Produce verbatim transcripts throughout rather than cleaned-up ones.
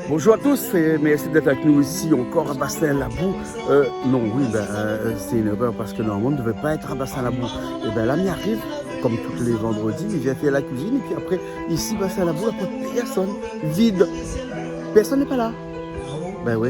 Bonjour à tous et merci d'être avec nous ici encore à Bassin Labou. Euh, non, oui, ben, euh, c'est une erreur parce que normalement, on ne devait pas être à Bassin Labou. Et ben là, mi ariv, comme tous les vendredis, mi vien fé la kuizine. Et puis après, ici, Bassin Labou, il n'y a pas personne. Vide. Personne n'est pas là. Ben oui,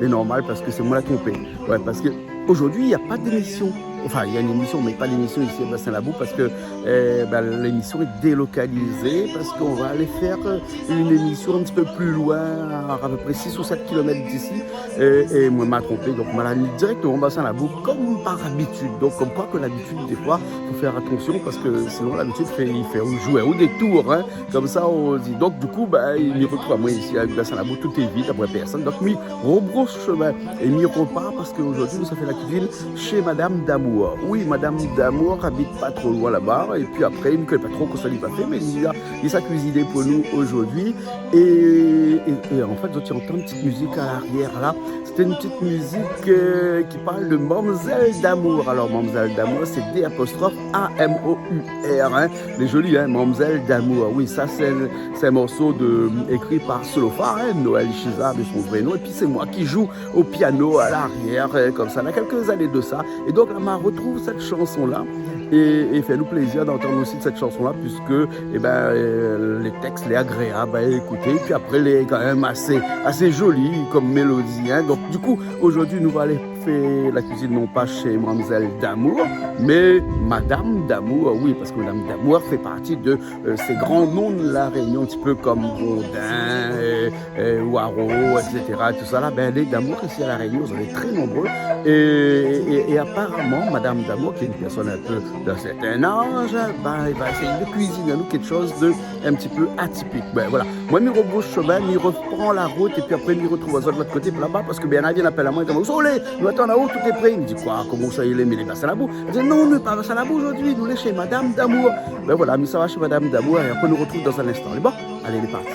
c'est normal parce que c'est moi la trompé. Ouais, parce que aujourd'hui, il n'y a pas d'émission. Enfin, il y a une émission, mais pas d'émission ici à Bassin Labou parce que, euh, ben, l'émission est délocalisée, parce qu'on va aller faire, euh, une émission un petit peu plus loin, à peu près six ou sept kilomètres d'ici. Et, et moi, ma trompé, donc ma la mis directement Bassin Labou, comme par habitude. Donc, comme quoi que l'habitude, des fois, faut faire attention parce que sinon, l'habitude, fait, il fait jouer au détour, hein. Comme ça, on dit. Donc, du coup, ben, mi retrouv amoin isi avèk Bassin Labou, tout est vide, après personne. Donc, mi rebrousse chemin et mi repars parce qu'aujourd'hui, nou sa fé la cuisine chez Madame Damour. Oui, Madame Damour habite pas trop loin là-bas. Et puis après, mi koné pa tro kosa li va fé, mais li la, li sa kuiziné pou nou aujourd'hui. Et, et, et en fait, zot i antann une petite musique à l'arrière là. C'est une petite musique, euh, qui parle de Mamzelle Damour. Alors, Mamzelle Damour, c'est D apostrophe A M O U R, hein. Lé zoli, hein, Mamzelle Damour. Oui, ça, c'est, c'est un morceau de, écrit par Solofa, hein, Noël Ishiza, de son vrai nom. Et puis, c'est moi qui joue au piano à l'arrière, euh, comme ça. Il y a quelques années de ça. Et donc, là, ma retrouv cette chanson-là. Et, et fé anou plaisir d'antann aussi cette chanson-là, puisque, eh ben, euh, les textes, lé agréable à écouter. Et puis après, lé quand même assez, assez joli comme mélodie, hein. Donc, du coup, aujourd'hui, nou va alé fé la cuisine non pas chez Mamzelle Damour, mais Madame Damour, oui, parce que Madame Damour fait partie de, euh, ces grands noms de La Réunion, un petit peu comme Grondin, euh, euh, Waro, et cetera. Tout ça là, ben, les Damour ici à La Réunion, on est très nombreux. Et, et, et apparemment, Madame Damour, qui est une personne un peu d'un certain âge, ben, elle va essayer de cuisiner à nous quelque chose de un petit peu atypik. Ben, voilà. Moin, mi rebrouss chemin, mi repran la rout, épi apré, mi retrouv azot de lot koté, laba, parske Bernard i vien apèl amoin, i di amoin, « Ousa ou lé ? Nou atann anlèr, tout lé pré. » Mi di, « Koi ? Koman sa, i lé ? » Mi di, « Bin, sé laba » zordi. Li di, « Non, nou lé pa, pa laba zordi, nou lé shé Madame Damour. » Bin voilà, mi sava shé Madame Damour, é apré, nou retrouv dan in instan. Alé, bon, alé, lé parti.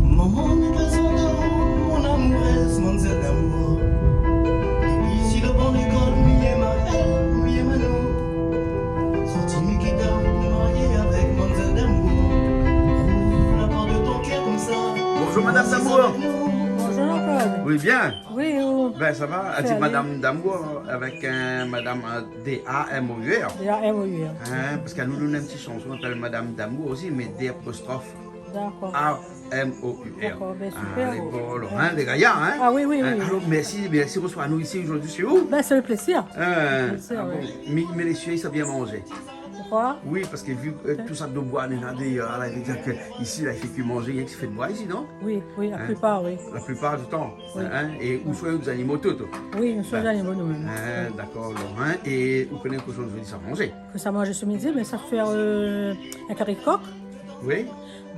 Momon, mi bezoin d'amour, mon amourèz, mamzèl damour. Dépi si lo ban lékol, mi yèm aèl, mi yèm anou. Sorti mi kit aou pou marié avèk mamzèl damour. Ouvre la porte de ton cœur comme ça. Bonjour, Madame Damour. Bonjour, Jean-Claude. Vous allez bien ? Oui, ou ? Bin, sa va ? Sa va. Madame Damour avèk in Madame, euh, D A M O U R. D A M O U R. In, parske nou, nou néna in ti shanson, i apèl Madame Damour osi, mé D apostrophe. Dakor. A M O U R. Dakor, bin, super. Lé bon, alor, in, lé gayar, in ? A oui, oui, oui. Alor, mèrsi, mèrsi de resevwar anou isi zordi shé ou. Bin, sé lo plézir. Lo plézir, a bon. Mé, mé lé sié, sa bien manzé. Poukoi ? Oui, parske vi, euh, tout sa de boi néna déor la, i vé dir ke isi la, i fé kui manzé, i fé de boi isi, non ? Oui, oui, la plipar, oui. La plipar di tan. Oui. In, é ou soign zanimo tout. Oui, nou soign zanimo nou mèm. In, dakor, alor, in. É ou koné kosa ou sa manzé ? Kosa ma manzé se midi, bin, sa fé, euh, in kari kok. Oui.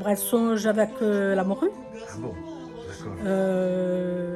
Brèd sonz avèk, euh, la mori. A bon ? Dakor. Euh,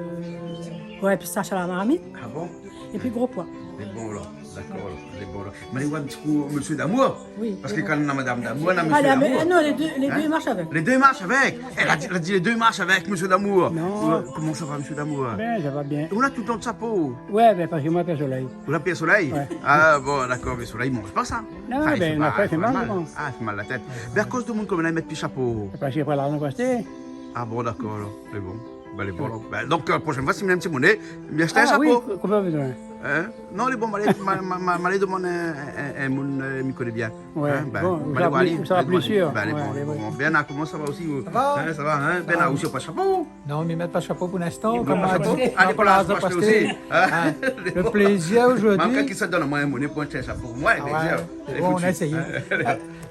ouais, pistash a la marmit. A bon ? Épi gro poi. Lé bon, la. Dakor, la. Lé bon, la. Mé alé oir in ti kou Mésyé Damour. Oui, lé bon. Parske kan néna Madame Damour, néna Mésyé Damour. A, non, lé dé, lé dé i marsh avèk. Lé dé i marsh avèk. Èl la di, èl la di lé dé i marsh avèk Mésyé Damour. Non. Euh, koman sa va, Mésyé Damour ? Bin, sa va bien. Ou néna tout lo tan shapo ? Ouais, bin, parske moin la pèr solèy. Ou la pèr solèy ? Ouais. A bon, dakor, mé solèy i manz pa sa. Non, bin, i fé mal, i fé mal. A, i fé mal la tèt. Bin, akoz domoun konm la i mèt pi shapo ? Parske la pa larzan pou ashté. A bon, dakor, alor. Lé bon. Bin, lé bon, alor. Bin, donk, euh, proshèn foi, si mi néna in ti moné, mi ashté in shapo. A oui, ko-, konbien ou la bezoin ? In ? Non, lé bon, ma alé, ma, ma, ma, ma alé demann in, in, in moun, euh, mi koné bien. Ouais, in, bin, bon, ma alé oir ali. Sa sra pli sir. Bin, lé bon, lé bon. Bernard, koman sa va osi, ou ? Sa va ? In, sa va, in ? Sa va. Bernard, ou mèt pa shapo, ou ? Non, mi mèt pa shapo pou linstan, konm la di. Alé, pou la, pou la ashté osi. In ? Lo plézir zordi. Malgré ke sa i donn amoin in moné pou ashté in shapo pou moin, avèk plézir. A ouais, lé bon, nou la éséyé.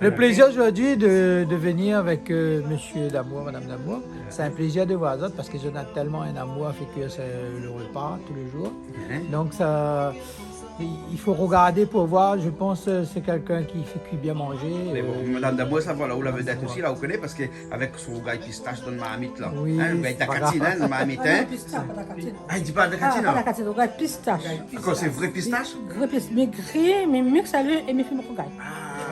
Lo plézir zordi de, de venir avèk, euh, Mésyé Damour, Madame Damour. Sé in plézir de voir azot parske zot néna tèlman in amour a fé kui, euh, lo repa tou lé zour. Donk sa, i, i fo rogardé pou voir. Mi pans, euh, sé kèlkin ki fé kui bien manzé. Mé bon, Madame Damour, sa, voilà, ou la vedèt osi, la, ou koné, parske avèk son rougay pistash dan marmit, la. Oui, sé pa grav. In, rougay dakatine, in, marmit, in. A, non, pistash, pa dakatine. A, i di pa dakatine, alor. A, pa dakatine, rougay pistash. Dakor, sé vré pistash ? Vré pis-, mé gré, mé miks ali, é mi fé mon rougay.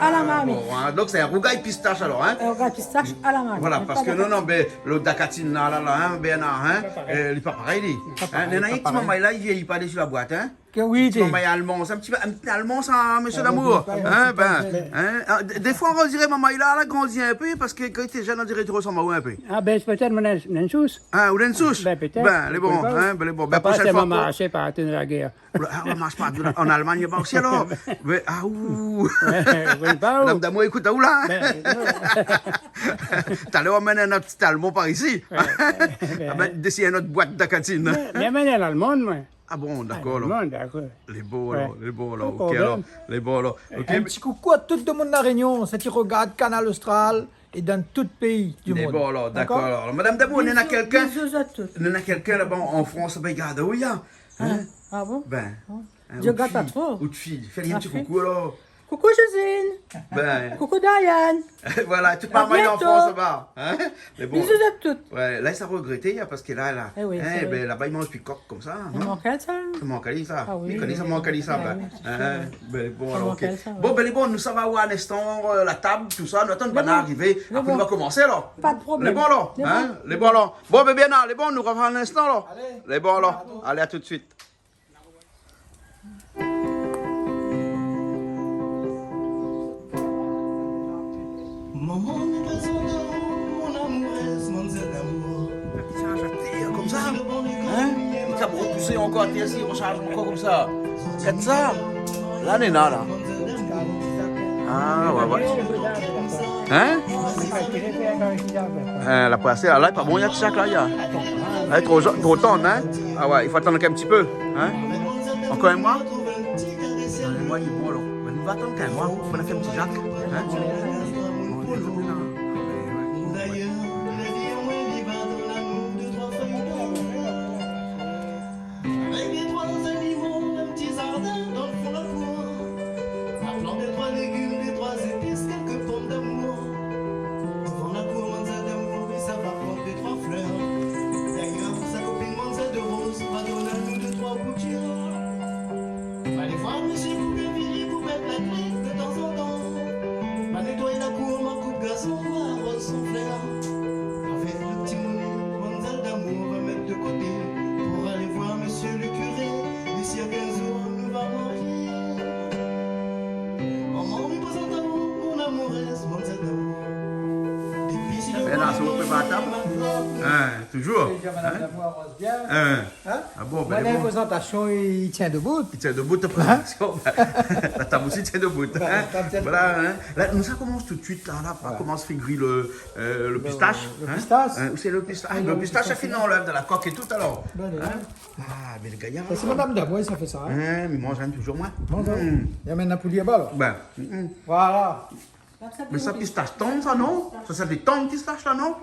A, a la marmit. Ah, bon, hein. Donk sé in rougay pistash alor, hein ? In rougay pistash a la marmit. Voilà, parske non, non, bin, lo dakatine la, la, la, hein, Bernard, hein, euh, li lé pa parèy, li. Li lé pa parèy, li lé pa parèy. Hein, néna in ti manmay la, li vyéyi pa dési la boit, hein ? Ke oui, ti manmay alman, sé in ti, in ti alman sa, mésyé Damour. Ah, oui, oui, oui, oui. Hein, bin, hein, ah, dé, défoi, on diré manmay la, la grandi in pé, parske kan li té jenn, on diré li té rosanm aou in pé. Ah, bin, pétèt, mé néna, néna in sous. Ah, ou néna in sous ? Bin, pétèt. Bin, lé bon, hein, bin, lé bon. Bin, proshèn foi, marsh pa, té dan la gèr. Ah, ou la marsh pa, an Almagn, ba osi alor. Mé, ah, ou. Ouais, ouais, ba ou. Madam Damour, ékout, ou la. Bin, non. Talèr, ou amenn in ot ti alman par isi. Ouais, ouais, bin. Ah, bin, dési in ot boit dakatine. Mé, mé amenn in alman, moin. Ah bon, dakor, alor. Alman, dakor. Lé bon, alor, lé bon, alor. Ouais. Pa de problèm. OK, alor. Lé bon, alor. OK, mé in ti koukou a tout demoun La Rényon, sak i rogard Kanal Austral é dan tout péi di monn. Lé bon, alor, dakor, alor. Madam Damour, néna kèlkin, néna kèlkin laba an, an Frans, bin, i gard aou, ya. Hein ? Ah bon ? Bin, hein, Dieu garde pas trop. Out fiy, fé ali in ti koukou, alor. Coucou Josine. Bin. Coucou Diane. Voilà, tout marmay an Frans laba, hein ? Lé bon. Bisous à toutes. Ouais, la, sa i regrèt, hein, parske la, la, eh oui, sé vré, bin, laba, i manz pi kok konmsa, non ? I mank sa. I mank sa. Ah oui, oui, oui. Bin, bon, alor, OK. Bon, bin, lé bon, nou sava oir in instan, euh, la tab, tousa, nou atann banna arivé. Lé bon. Apré, nou va komansé, alor. Pa de problèm. Lé bon, alor. Lé bon. Hein ? Lé bon, alor. Bon, bin, Bernard, lé bon, nou revien in instan, alor. Alé. Lé bon, alor. Alé, à tout de suite. Momon, mi prézant aou mon amourèz, manzèl damour. Sa i sharz atèr konmsa. Hein ? Li kab repousé ankor atèr, si i resharz ankor konmsa. Gard sa. La, néna la. Ah, ouais, ouais. Hein ? Hein, la pasé, la, lé pa bon, néna ti shak la, néna. Lé tro, tro tann, hein ? Ah ouais, i fo atann in ti pé, hein ? Ankor in moi ? In moi, lé bon, alor. Bin, nou va atann in moi, pou nou fé in ti shak, hein ? Dayèr, la vi amoin li va dan lamour de troi fèy d'or. Avèk dé troi zanimo, in ti zardin dan fon la kour. Sa plant dé troi légim, dé troi zépis, kèlk pom damour. Dovan la kour, manzèl damour, li sava plant dé troi flèr. Dayèr, sa kopine manzèl de roz va donn anou dé troi bout. Alé voir mésyé Bougainvilliers pou mèt la klik de tanzantan. Ma nétoiy la kour, ma koup gazon, ma aroz son flèr. Avèk lo ti moné, manzèl damour va mèt de koté pou alé voir mésyé le kuré. Disi kinz zour, nou va maryé. Momon, mi prézant aou mon amourèz, manzèl damour. Dopi si... É la, sa i prépar la tab ? Hein, toujour ? Hein ? Hein ? Ah bon, bin, bon. Moin, la prézantasion, i tien debout. I tien debout, la prézantasion. La tab osi i tien debout, hein ? Bin, la tab i tien debout. Voilà, hein. La, nou sa komans tout suit, la, la, nou komans fé gri le, euh, le pistash, hein ? Le pistash. Hein, ou sé le pistash ? Ah, le pistash, sa i fine anlèv dan la kok é tout, alor. Bin, oui. Hein ? Ah, mé le gayar, alor. Sé madam Damour, sa i fé sa, hein ? Hein, mé moin, mi yèm toujour, moin. Bon, bon. Mm. I amèn la pouli laba, alor. Bin, mm. Voilà. Mé sa, pistash tann, sa, non ? Sa, sa lé tann, pistash la, non ?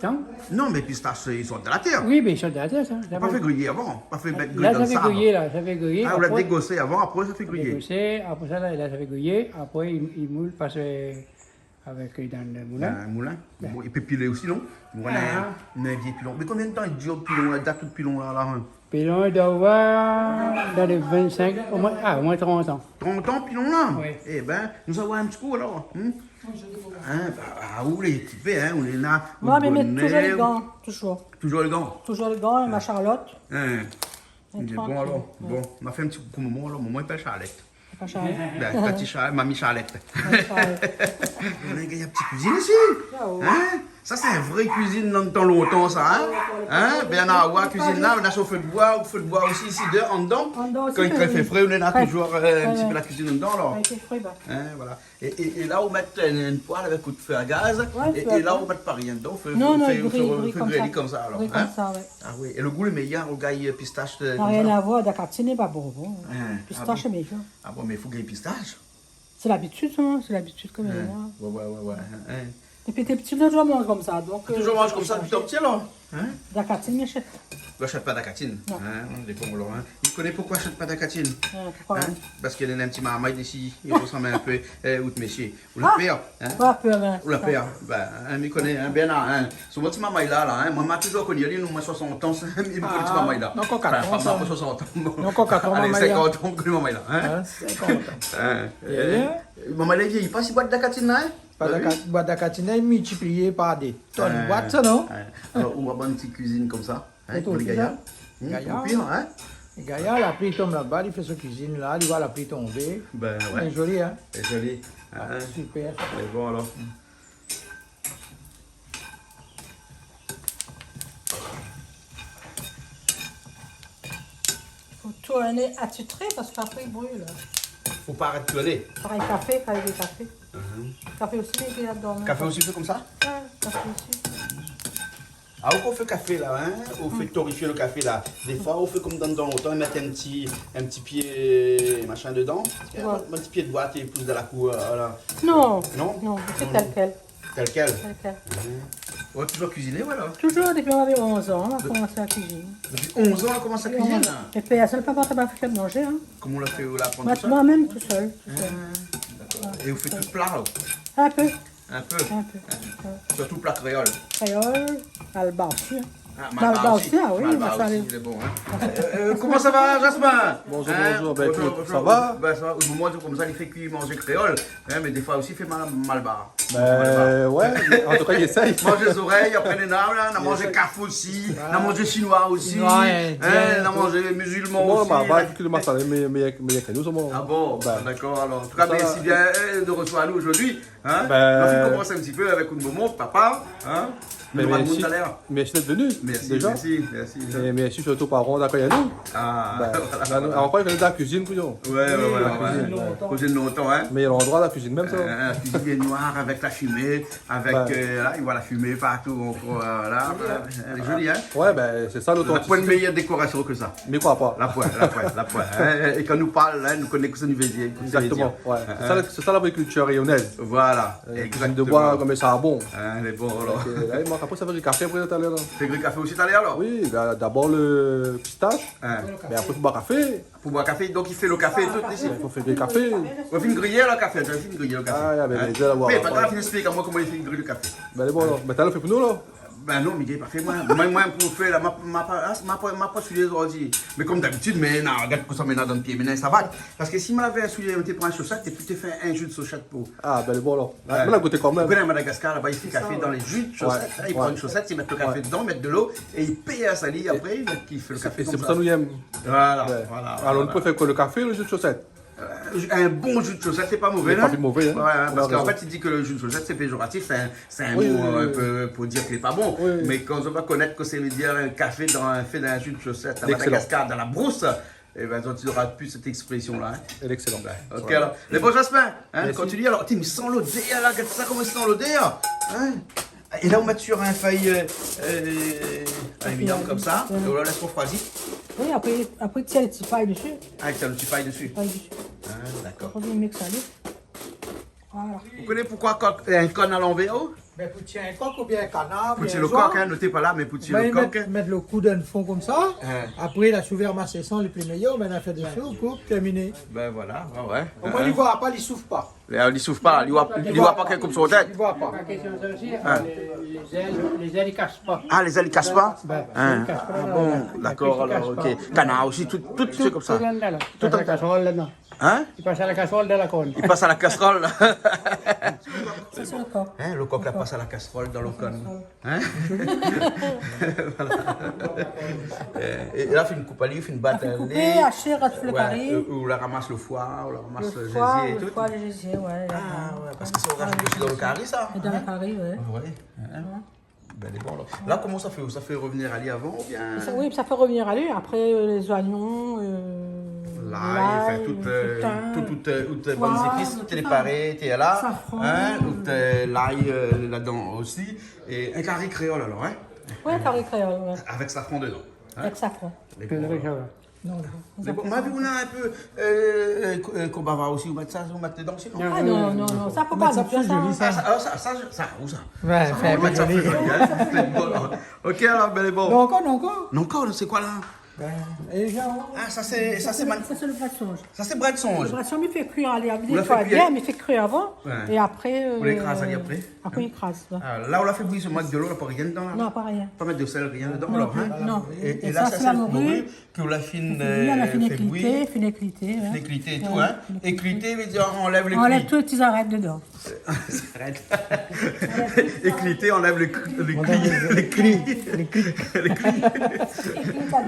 Tann ? Non, mé pistash, i sort de la tèr. Oui, mé i sort de la tèr, sa. Sa pa fé griyé avan, pa fé mèt griyé dan le sab. La, sa fé griyé, la, sa fé griyé. Ah, ou la dégosé avan, apré, sa fé griyé. Dégosé, apré sa, la, la, sa fé griyé, apré, i, i moul, pas, euh, avèk, euh, dan le moulin. Dan le moulin. Bin. Bon, i pé pilé osi, non ? Moin, néna in vié pilon. Mé konbien d'tan i dir pilon, la dat out pilon la, la, hein ? Pilon, i doi avoir dan lé vinn-sink, omoin, ah, omoin trant an. Trant an, pilon la ? Oui. É bin, nou sa oir in ti kou, alor. Hmm ? Hein, ba, ah, ou lé ékipé, hein, ou lé la, ou lé bonèr. Moin, mi mèt toujour lé gan, toujour. Toujour lé gan ? Toujour lé gan é ma shalot. Hein. Lé bon, alor. Trankil. Ouais. Bon, ma fé in ti koukou momon, alor. Momon i apèl Charlette. Pa Charlette. Bin, pti Char-, Mami Charlette. Mami Charlette. Néna in pti kuizine isi. Ah ouais. Hein ? Sa, sé in vré kuizine dan le tan lontan, sa, hein ? Ah ouais, ouais, ouais. Hein ? Bernard, ouais, kuizine la, nou la fé o fé d'boi, o fé d'boi osi, isi, dé, andan. Andan osi, oui. Kan i fé fré, nou néna toujour, euh, in pti pé la kuizine andan, alor. Kan i fé fré, ba. Hein, voilà. É, é, é la, ou mèt in, in poêl avèk out fé a gaz. Ouais, é, fé a gaz. É la, ou mèt pa rien dedan, ou fé, ou fé, ou fé griyé konmsa, alor, hein ? Non, non, i bri, i bri konmsa, ouais. Ah oui, é le gou lé méyèr, ou gingn pistash, euh, konmsa ? Na rien a voir, dakatine lé pa bon, bon. Hein, ah bon. Pistash lé méyèr. Ah bon, mé i fo gingn pistash. Sé labitid, hein, sé labitid kan mèm, hein. Ouais, ouais, ouais, ouais, hein. Dopi té pti, nou la toujour manz konmsa, donk, euh, toujour manz konmsa, dopi té pti, alor, hein ? Dakatine, mi shèt. Ou ashèt pa dakatine, in, dé bon, alor, in. Ou koné poukosa ou ashèt pa dakatine ? Poukosa ? Parské néna in ti marmay isi, i rosanm in pé, eu, out mésyé. Ou la pèr, in ? Ou la pèr, in ? Ou la pèr. Bin, in, mi koné, in, Bernard, in. Sé mon ti marmay la, la, in. Moin, ma touzour koni ali, nou, moin, soisant an, sa, mi koné ti marmay la. Ankor kat an, sa. Anfin, pa soisant an. Alé, marmay la. Sinkant an, mi koné marmay la, in. In, sinkant an. In, eu, marmay la, i vyéyi pa, si bwat dakatine la, in ? Pa dakatine, bwat dakatine la, i miltiplié par dé tonn bwat, sa, non ? Alor, ou va bann ti kuizine konmsa. In, pou lé gayar. Gayar. Gayar, la pli i tonm laba, li fé son kuizine la, li voi la pli tonbé. Bin, oué. Lé zoli, in ? Lé zoli. Super. Lé bon, alor. Fo tourné atitré parské apré i bril. Fo pa arèt tourné. Parèy kafé, kafé, kafé. Kafé osi, li lé la dodan. Kafé osi, i fé konmsa ? Oué, kafé osi. Ah, ou fé kafé la, in ? Ou fé toréfié lo kafé la. Défoi, ou fé konm dan, dan lontan, i mèt in ti, in ti pié, machin dodan. Oué. In ti pié d'boi, i pous dan la kour, voilà. Non. Non ? Non, sé tèl kèl. Tèl kèl ? Tèl kèl. Ou la touzour kuiziné, voilà. Touzour, dopi nou lavé onz an, nou la komans la kuizine. Dopi onz an, ou la komans la kuizine ? Dopi onz an. É pèrsone la pa port, pa fé manzé, in. Koman ou la fé, ou la aprann tousèl ? Moin mèm, tousèl, tousèl. Ah, dakor. É ou fé tout pla, alor ? In pé. In pé. In pé. Sirtou pla kréol. Kréol, malbar osi, in. Ah, malbar osi. Malbar osi, ah oui, malbar osi, lé bon, in. Eu, eu, koman sa va, Jasmin ? Bonjour, bonjour. Bin, ékout, sa va ? Bin, sa va. Moin, mi di konmsa, li fé kui manzé kréol, in, mé défoi osi, li fé mal-, malbar. Bin, oué, an tou ka, li éséy. Manzé zorèy, apré, néna, la, na manzé kaf osi, na manzé sinoi osi, in, na manzé mizilman osi. Sinoi, indien, tout. Malbar, la, ki lé masala, mé, mé, mé, mé, mé, mé, ah bon, dakor, alor. An tou ka, mèrsi bien, eu, de resevoir anou zordi. In ? Bin, nou komans in ti pé avèk out momon, papa, in ? Mé nou va mont talèr. Mèrsi d'èt vni, déza. Mèrsi, mèrsi, mèrsi. É mèrsi sirtou o paran d'akèy anou. Ah, voilà. Bin, la, nou, ankor, i fé la kuizine, kouyon. Oué, oué, oué. La kuizine, oué. Kuizine lontan, in ? Mé landroi, la kuizine mèm, sa. Eu, la kuizine lé noir avèk la fimé, avèk, eu, la, i voi la fimé partou, ankor, eu, voilà. Lé zoli, in ? Oué, bin, sé sa, lotantisité. Na poin méyèr dékorasion ke sa. Mi kroi pa. La poin, la poin, la poin, in. É kan nou parl, in, nou koné kosa nou vé dir, kosa nou vé dir. Égzaktoman, oué. Sé sa, sé sa la vré kiltir rényoné. Voilà, égzaktoman. Eu, kuizine de boi, konm sa, bon. In, mé bon, alor. Donk, eu, la, moin, apré, sa va fé kafé apré, talèr, la. Fé kui kafé osi talèr, alor ? Oui, bin, dabor lo pistash, mé apré, fo boir kafé. Pou boir kafé, donk i fé lo kafé tout isi. Fo fé lo kafé. Ou fine griy lo kafé, ou fine griy lo kafé. Ah, ya, bin, mé la, voilà. Mé pa grav, fine ésplik amoin koman i fine griy lo kafé. Bin, lé bon, alor. Bin, talèr, fé pou nou, la. Bin non, mi gingn pa fé, moin. Moin, moin, pou fé la, ma, ma pa, ah, ma pa, ma pa swiv lé zordi. Mé konm dabitid, mé na, gard kosa mi néna dan pié, mi néna in savat. Parské si moin lavé in soulié, mi té pran in shosèt, épi té fé in ji de shosèt pou. Ah, bin, lé bon, alor. Oué. Moin la gouté kan mèm. Ou koné, Madagascar, laba, i fé kafé dan lé ji de shosèt, in, i pran in shosèt, i mèt lo kafé dodan, i mèt de lo, é i pèrs ali, apré, i fé lo kafé konmsa. É sé pou sa nou yèm. Voilà, voilà. Alor, nou préfèr koi, lo kafé ou lo ji de shosèt ? Eu, in bon ji de shosèt, sé pa mové, in. Lé pa pi mové, in. Oué, parské an fèt, i di ke lo ji de shosèt, sé péjoratif, in, sé in mo, eu, in pé pou dir ke lé pa bon. Oui, oui. Mé kan zot va konèt kosa i vé dir in kafé dan, fé dan in ji de shosèt, a Madagascar, dan la brous, é bin, zot i nora pi sèt éksprésyon-la, in. Lé ékselan. Bin, OK, alor. Mé bon, Jasmin, in, kontinié. Mèrsi. Alor, ti, mi san lodèr, la, gard sa, koman i san lodèr, in. É la, ou mèt sir in fèy, eu, eu, aluminium konmsa, é ou la lès rofroidi. Oui, apré, apré, ti mèt lo ti pay dési. Ah, ti mèt lo ti pay dési. Pay dési. Ah, dakor. Apré, ou mix ali. Voilà. Ou koné poukosa kok, in kòn a lanvèr, ou ? Bin, pou tyé in kok oubien in kanar, oubien in zoi. Pou tyé lo kok, in, noté pa la, mé pou tyé lo kok. Bin, i mèt, mèt lo kou dan lo fon konmsa. In. Apré, la sou vèr masé san, lé pli méyèr, mé la fé dési, ou koup, tèrminé. Bin voilà, oué, oué. Omoin, li voi pa, li souf pa. Li, li souf pa, li voi, li voi pa kèl koup son tèt. Li voi pa. In. Lé zèl, lé zèl i kas pa. Ah, lé zèl i kas pa ? Bin, lé zèl i kas pa. Ah bon, dakor, alor, OK. Kanar osi, tout, tout, sé konmsa. Tout ladan. Tout an kasrol ladan. In ? I pas a la kasrol dan la kòn. I pas a la kasrol. Sa, sé lo kok. In, lo kok la pas a la kasrol dan lo kòn. Kasrol. In ? Voilà. É, é la, fine koup ali, fine bat ali. Fine koupé, ashé, ras lo kari. Oué, ou, ou la ramas lo foi, ou la ramas lo zézié é tout. Lo foi, lo foi, lo zézié, oué. Ah oué, parské sa, ou rajout osi dan lo kari, sa. É dan lo kari, oué. Oué. In ? Oué. Bin, lé bon, alor. La, koman sa fé ? Sa fé revnir ali avan, oubien ? Sa, oui, sa fé revnir ali. Apré, eu, lé zoignon, eu, lay, anfin, tout, eu, tin, tout, tout, eu, tout, eu, foi, bann zépis, tout sa. Té lé paré, té la. Safran. In, tout, eu, lay, eu, ladan osi. É in kari kréol, alor, in ? Oui, in kari kréol, oué. Avèk safran dodan, in ? Avèk safran. Lé bon, alor. Non, non. Mé bon, ma vi ou na in pé, euh, euh, ko-, euh, konbava osi, ou mèt sa, ou mèt dedan osi, non ? Ah non, non, non, sa fo pa mèt sa, ditou, sa. Ah, sa, ah, sa, sa, sa, ousa ? Ouais, sa, fé in pé zoli. Sa fé zoli, hein. Voilà. Ok, alor, bin, lé bon. Non, ankor, non, ankor. Non, ankor, sé koi la ? Bin, é ja, ah, sa sé, sa sé man-, sa sé lo bras de sonj. Sa sé bras de sonj. Lo bras de sonj, mi fé kui, alé, avèk dé toièr, mi fé kui avan. Ouais. É apré, ou lékraz ali apré, apré, hein ? Ou lékraz, ouais. Ah, la, ou la fé bouyir, ou mèt dolo, la pa rien dedan, la ? Non, pa rien. Pa mèt de sèl, rien dedan, non, alor, hein ? Non. É, é la, sa sé la mori. Mori ke ou la fine, oui, ou la fine fé bouyir, éklité, fine éklité, ouais. Fine éklité é tout, hein. Ouais, fine éklité. Éklité i vé dir anlèv lé kri. Anlèv tout ti zarèt dedan. Zarèt. Éklité, anlèv lé kri, lé kri, lé kri. Lé kri.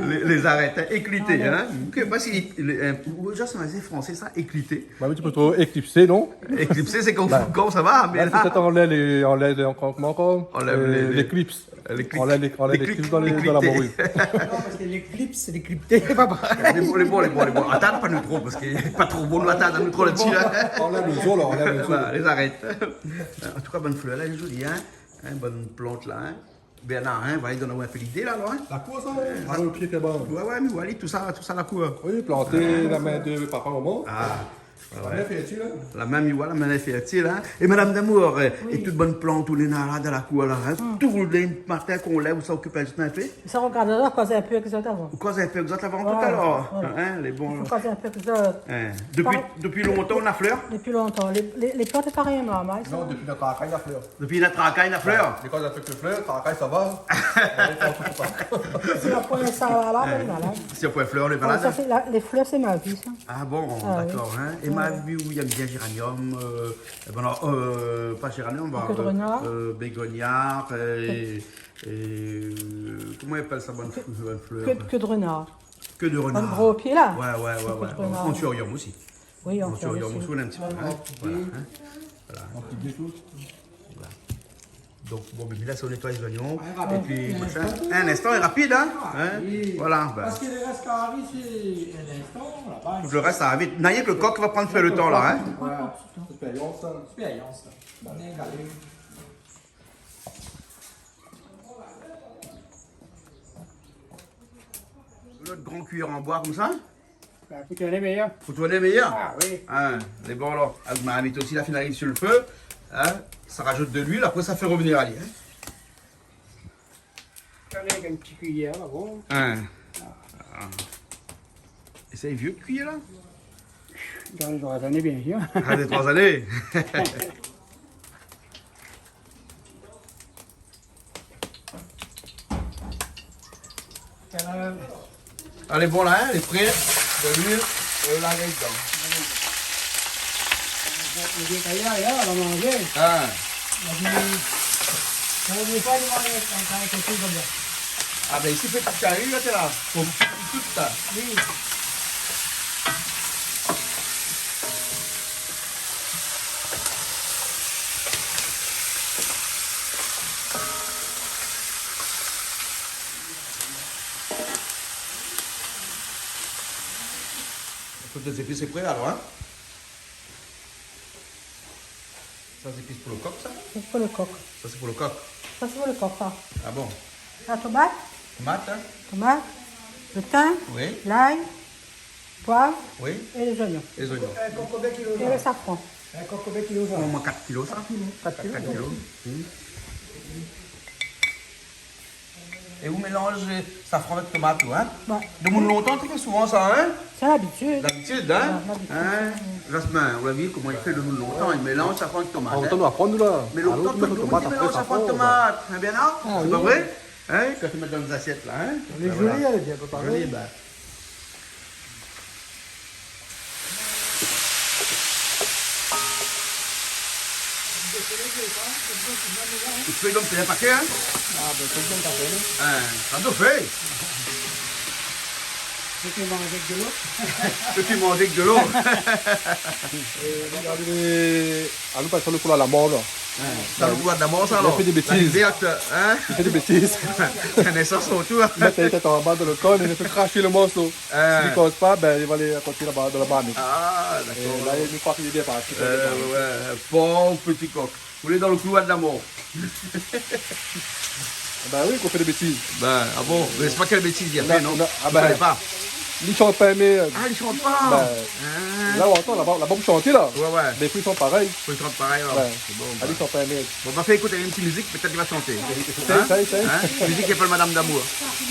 Lé, lé zarèt, hein. Éklité, hein. Anlèv. Ok, parske lé, euh, ou, ja, sé fransé, sa, éklité. Ba oui, ou pé trouv éklipsé, non ? Éklipsé, sé kan, ba, kan sa va, mé la, la, pétèt anlèv lé, anlèv lé, ankor, koman ankor ? Anlèv, euh, lé, lé, léklips. Lé klik-, anlèv lé, anlèv lé klik-, léklips dan lé, dan la mori. Lé klikté. Non, parske léklips, sé léklipté, papa. Lé bon, lé bon, lé bon, lé bon. Atann, pa nou tro, parske pa tro bon, nou atann, nou tro la-dsi, hein. Anlèv lo zo, la, anlèv lo zo. Voilà, lé zarèt. An tou ka, bann flèr la, lé zoli, hein. Hein, bann plant la, hein. Bernard, hein, voilà, i donn aou in pé lidé la, alor, hein. La kour, sa, hein, alor, lo pié, té bon. Ouais, ouais, mé voilà, tout sa, tout sa, la kour. Oui, planté, la min de papa, momon. Ah, ouais, ouais. La min fèrtil, hein. La min, voilà, la min fèrtil, hein. É madam Damour, euh, é tout bann plant ou néna la dan la kour la, hein. Tou lé matin kan ou lèv, ou sa okip ali in pé ? Sa, ou rogard, ou koz in pé avèk zot avan. Ou koz in pé avèk zot avan, tout à l'heure. Voilà. Hein, lé bon. I fo koz in pé avèk zot. Hein. Dopi, dopi lontan ou na flèr ? Dopi lontan. Lé, lé, lé plant, lé parèy, normal, sa. Non, dopi nout trakay, na flèr. Dopi nout trakay, na flèr. Ouais, lé koz avèk lé flèr, trakay, sa va. Lé plant, tout sa. Si la poin sa, la, la, la, la. Si la poin flèr, lé malad. Ah, sa, sé la, lé flèr, sé ma vi, sa. Ah bon, dakor, hein. Ah oui. É ma vi ou i yèm bien zéraniom, euh, euh, bon, alor, euh, pa zéraniom, euh, bégoniya, euh, é, é, koman i apèl sa, bann flèr, bann flèr ? Ke, ke, ke de renar. Ke de renar. Bann gro pié la. Ouais, ouais, ouais, ouais. Ke de renar. Anthurium osi. Oui, anthurium osi. Anthurium osi, ou néna in ti pé, hein. Voilà, hein. Voilà. Donk, bon, bin, la, sé, ou nétoy lé zoignon, épi machin. Ouais, rapid. In instan, é rapid, hein. Ah oui. Voilà, bin. Parske lo rès i ariv, sé in instan, la-ba. Tout lo rès, sa va vit. Na rienk lo kok i va pran in pé lo tan, la, hein. Ouais. Expérience, hein. Expérience, hein. Bon, alé. Nout gran kuiyèr an boi konmsa. Bin, pou tourné méyèr. Pou tourné méyèr ? Ah oui. Hein, lé bon, alor. Avèk marmit osi, la fine ariv su lo fé. Hein, sa rajout de luil, apré sa fé revenir ali, hein. Sa, avèk in ti kuiyèr, la, bon. Hein. Ah. É sa lé vié, kuiyèr la ? Dan lé troi zané, bien sir. Ah, lé troi zané. Alé, bon, la, hein, lé pré. De luil, é la, lé dedan. Lo vié kari la, la manzé. Ah. La di, sa vé pa di manzé, kan, kan, kan, konmsa. Ah bin, isi, fé tout kari, la, té la. Fo tout sa. Oui. Tout lé zépis lé pré, alor, hein ? Sa, sé zépis pou lo kok, sa ? Sé pou lo kok. Sa, sé pou lo kok. Sa, sé pou lo kok, sa. Ah bon ? La tomat. Tomat, hein ? Tomat, lo tin, oui, lay, poiv, oui, é lé zoignon. É lé zoignon. In kok konbien kilo, la ? É lo safran. In kok konbien kilo, sa ? Omoin kat kilo, sa. Kat kilo. Kat kilo. Kat kilo. Hmm. É ou mélanz safran avèk tomat, ou, hein ? Ouais. Demoun lontan té fé souvan sa, hein ? Sé labitid. Labitid, hein ? Ouais, labitid. Hein ? Jasmin, ou la vi koman i fé demoun lontan, i mélanz safran avèk tomat, hein ? Lontan nou aprann, nou, la. Mé lontan, tout demoun té mélanz safran avèk tomat. Hein, Bernard ? Ah oui. Sé pa vré ? Hein ? Kan i mèt dan lé zasièt, la, hein ? Lé zoli, lé bien préparé. Zoli, bin. Ou fé donk, fé in pakèt, hein ? Ah, bin, fé donk, fé, non ? Hein, sa doi fé. Fé ki manz avèk de lo. Fé ki manz avèk de lo. É, regardé, alon pas su lo kouloi la mor, la. Hein, sa, lo kouloi la mor, sa, alor. I fé dé bétiz. La rivièr, hein ? I fé dé bétiz. Néna sa, son tour, hein. I mèt la tèt anba dan lo kok, i fé krash lo morso. Hein. Si li koz pa, bin, li va alé akoté laba, dan la marmit. Ah, dakor. É la, in foi k'li lé bien parti, euh, lé bien parti. Ouais, pauvre petit coq. Ou lé dan lo kouloi la mor. Ah bin oui, kan ou fé dé bétiz. Bin, ah bon ? Mé sé pa kèl bétiz li la fé, non ? Non, non, ah bin. Ou koné pa. Li shant pa, mé, euh, Ah, li shant pa. Bin, Ah. la, ou antann, la, la bann i shant la. Ouais, ouais. Mé fo li shant parèy. Fo li shant parèy, alor. Ouais. Sé bon, Ah, li bin. shant pa, mé Bon, ma fé ékout in ti mizik, pétèt li va shanté. Éséy, Hein ? éséy, éséy. Hein ? Mizik i apèl Madame d'amour.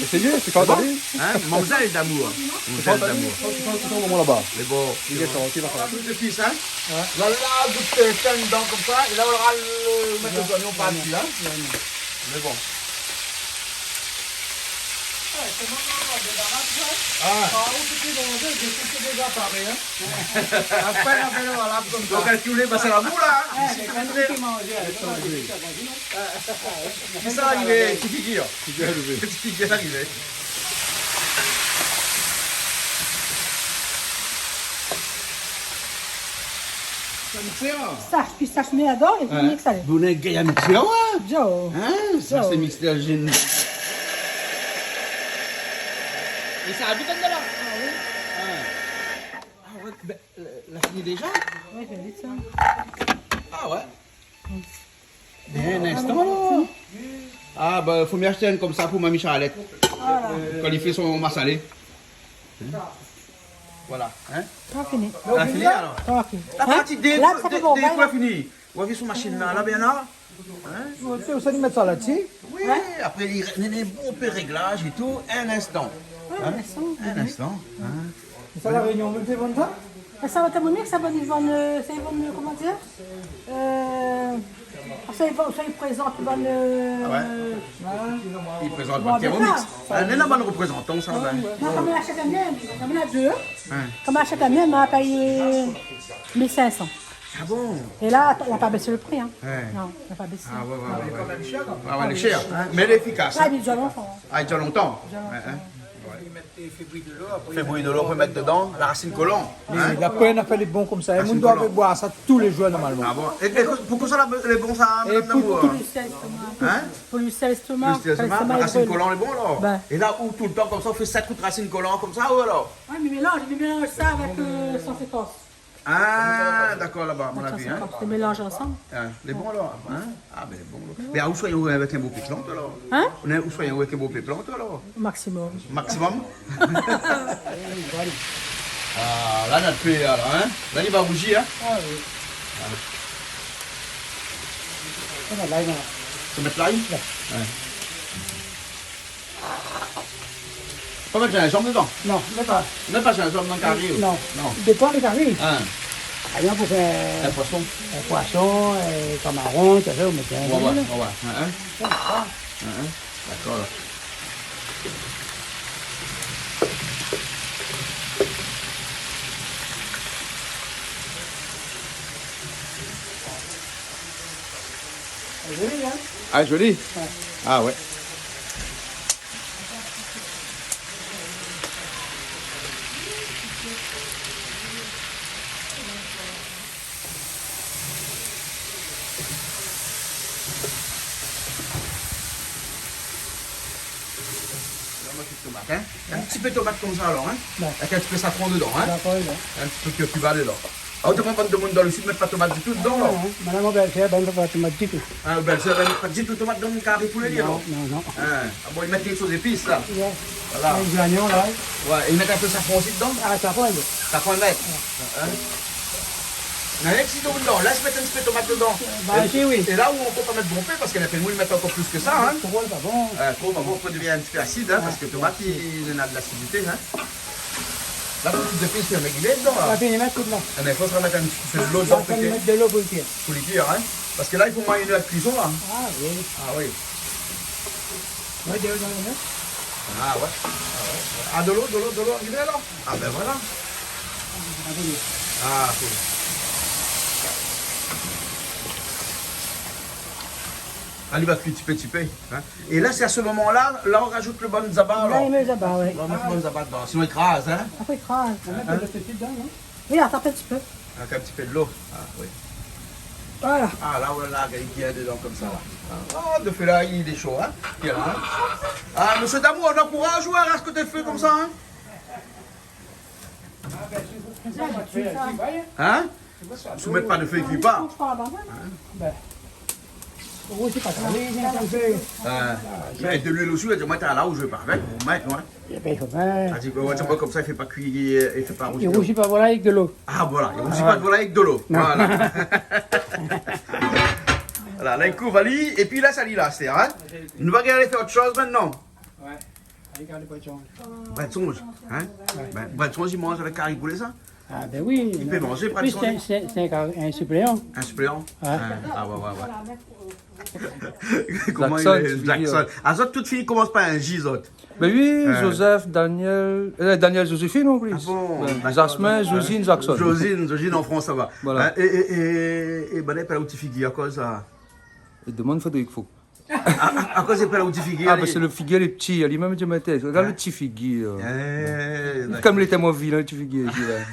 Éséy, sé Sé bon ? Chantal. Hein ? Mamzèl d'amour. Sé Mamzèl Chantal, d'amour. Chantal, Chantal, Chantal, momon laba. Mé bon, Li sé bon. shant, li va shant. Tout de suite, hein ? Ouais. Là, là, gout, euh, tin dedan konmsa, é la, ou va mèt lé zoignon par dsi, hein ? Ouais, ouais. Mé bon. Ouais, sé bon, bon, bon, bon, bon, bon. Ah. Ah, ou pé manzé, mi sé déza paré, hein. Apré, apré, voilà, konmsa. Donk, si ou lé, bin, sé la boul, hein. Ah, Isi, mé tout le kan moun lé ou manz, Kisa la arivé ? Ti figir. Ti figir la arivé. Sa, pi sa, mé adan, é Hein ? mix, alé. Bon, néna gayar mixèr, ouais. Yo. Hein ? Sa, Yo. sé mixèr Génie. É sa, du kan la. Ah oui. Hein. Ah ouais, bin, euh, la fini déza ? Oui, fé vit sa. Ah ouais. Mm. Mé in instan, la. Ah, bin, fo mi ashté inn konmsa pou Mami Charlette. Voilà. Kan li fé son masalé. Hein ? Voilà, hein ? Sa fini. La fini, alor ? Sa fini. La Hein ? parti dé, La, sa dé, fé bon, dé voilà. koi fini. Ou la vi son mashine la, la, bien la ? Hein ? Ou sa, ou sa mèt sa la dsi ? Oui, Hein ? apré, li ré-, néna bonpé réglaz é tout. In instan. Ouais, Hein ? in instan, In oui. instan, hein ? Sa, La Rényon, ou fé vann sa ? É sa, la, té moné, sa, bann, i vann, euh, sa, i vann, euh, koman dir ? Euh, sa, i vann, sa, i prézant, i vann, euh, Ah ouais ? Li prézant Bon, bann bin, Thermomix. sa, sa, Hein, néna bann réprézantan, sa, bin. Non, konm la shak ané, konm la dé. Hein. Konm la shak ané, ma payé, euh, mil sink san. Ah bon ? É la, la pa bès le pri, hein. Ouais. Non, la pa bès. Ah ouais, ouais, ouais, ouais. Ah ouais, lé shèr, hein. Mé lé éfikas, Ah, hein. li dure lontan. Ah, li dure lontan. Li dure lontan. Ouais, hein. Ouais. Fé bouyi dolo, apré. Fé bouyi dolo, apré mèt dedan la rasine kolan, Mé hein. la pèn a fé lé bon konmsa. Rasine Moun doi kolan. boir sa tou lé zour, normalman. Ah bon ? É, é pou, pou kosa la, lé bon sa, É madam pou, Damour, pou hein ? Li sèl stomak. Hein ? Pou li sèl stomak. Pou li sèl stomak, Stomak, rasine kolan, lé bon, alor ? Bin. É la, ou toultan konmsa, ou fé sèt kout rasine kolan konmsa, ou alor ? Ouais, mé mélanz, mé mélanz sa avèk, euh, san sékans. Ah, dakor, laba, mon Dakor, avi, hein. Sé mélanz ansanm. Ah, lé bon, alor, hein ? Ah, bin, bon, alor. Mé ou soign avèk in bo pé plant, alor. Hein ? Ou soign avèk in bo pé plant, alor. Maximum. Maximum ? Ah, la, nout pé, alor, hein ? La, li va rouzi, hein ? Ah oui. Ah. Sa va, la, la. Sa mèt la, li ? Ouais. Ouais. Pa mèt zinzanm dedan ? Non, mèt pa. Mèt pa zinzanm dan kari, ou ? Non. Non. Dépan le kari. Hein. Par égzanp, pou fé In poison. in poison, in kamaron, sa fé, ou mèt Ouais, ouais, zinzanm. ouais, ouais. Hein, hein. Sa va. Hein, hein. Dakor, la. Lé zoli, hein ? Ah, zoli. Ouais. Ah, ouais. La, ma fé tomat, hein. In ti pé tomat konmsa, alor, hein. Ouais. Avèk in ti pé safran dedan, hein. Safran, ouais. In ti pé kurkuma dedan. Ah, otroman, bann demoun dan le sid i mèt pa tomat ditou dedan, la. Ah, non, non. Madam, mon bèl-sèr, bin, pa tomat ditou. Ah, bèl-sèr, bin, pa ditou tomat dan kari poulé, non, alor. Non, non. Hein. Ah bon, i mèt kèk shoz épis, la. Ouais. Voilà. Lé zoignon, la. Ouais, é i mèt in pé safran osi dedan. Ah, safran, oui. Safran, i mèt. Ouais. Hein. Néna ki di non, la, i mèt in ti pé tomat dedan. Bin, É, si, oui. é la ou ankor pa mèt bonpé, parske la, i mèt ankor plis ke sa, hein. Tro, pa bon. Euh, tro, pa bon, apré, i devien in ti pé asid, hein, Ouais, parske tomat, ouais. i, néna de lasidité, hein. La, tout zépis, sé mèt dedan, la. La, fini mèt tout la. Ah, mé fo sa mèt in ti pé dolo La, dedan, fo mèt dolo pou li kuir. pou li kuir, hein. Parske la, i fo omoin inn èr de kuison, la. Ah, oui. Ah, oui. Ouais, dolo, dolo, non ? Ah, ouais. Ah, ouais. Ah, dolo, dolo, dolo, arivé, alor ? Ah, bin, voilà. Ah, oui. Ah, cool. Alé, va kui ti pé, ti pé, hein. É la, sé a se moman-la, la, ou razout le bann zaba, La, alor. i mèt zaba, ouais. Ou va mèt le bann zaba dedan, sinon i kraz, hein. Apré, i kraz. Ou mèt Hein ? le pti dedan, non ? Oui, atann in ti pé. Avèk in ti pé dolo. Ah, oui. Voilà. Ah, la, voilà, i gingn dedan konmsa, la. Ah, le fé la, lé sho, hein. Bien, hein. Ah, mésyé Damour, ou ankouraj, ou, a ras koté le fé konmsa, hein. Sa, sa. Hein ? Si ou mèt pa le fé, i kui pa. Hein ? Bin. Rousi pa tro, oui, bien, sa i fé. Ah, mé de luil osi, ou la di amoin talèr ou zoué pa avèk, ou mèt, non ? Ébin, i fo pa. Ah, di, ouais, konmsa, i fé pa kui, i fé pa rousi. I rousi pa volay avèk de lo. Ah, voilà, i rousi pa volay avèk de lo. Non. Voilà. Voilà, la, i kouv ali, épi la, sa li la, sé, hein ? Nou va alé fé ot shoz mintnan. Ouais. Alé, gard lo brin de sonz. Brin de sonz, hein ? Ouais. Bin, brin de sonz, i manz avèk kari poulé, sa ? Ah, bin oui. I pé manzé, brin de sonz. Sé, sé, sé in kari, in sipléan. In sipléan ? Ouais. Hein ? Ah, ouais, ouais, ouais. Koman i lé, Jackson, tu veux dire ? Jackson. Ah, zot tout fini i komans par in J, zot. Bin oui, euh, Joseph, Daniel, euh, Daniel, Joséphine non pli. Ah bon, ouais, d'accord. Jasmin, Josine, Jackson. Josine, Josine an Frans, sa va. Voilà. Hein, é, é, é, é, bin, i apèl aou Ti Figir, akoz sa ? Demann Frédéric Faux. Ah, ah, akoz i apèl aou Ti Figir ? Ah, parske lo figir lé pti, li mèm i di, mé té, regard lo Ti Figir. Eh, d'accord. Konm li té moin vilin, Ti Figir, li di, ouais.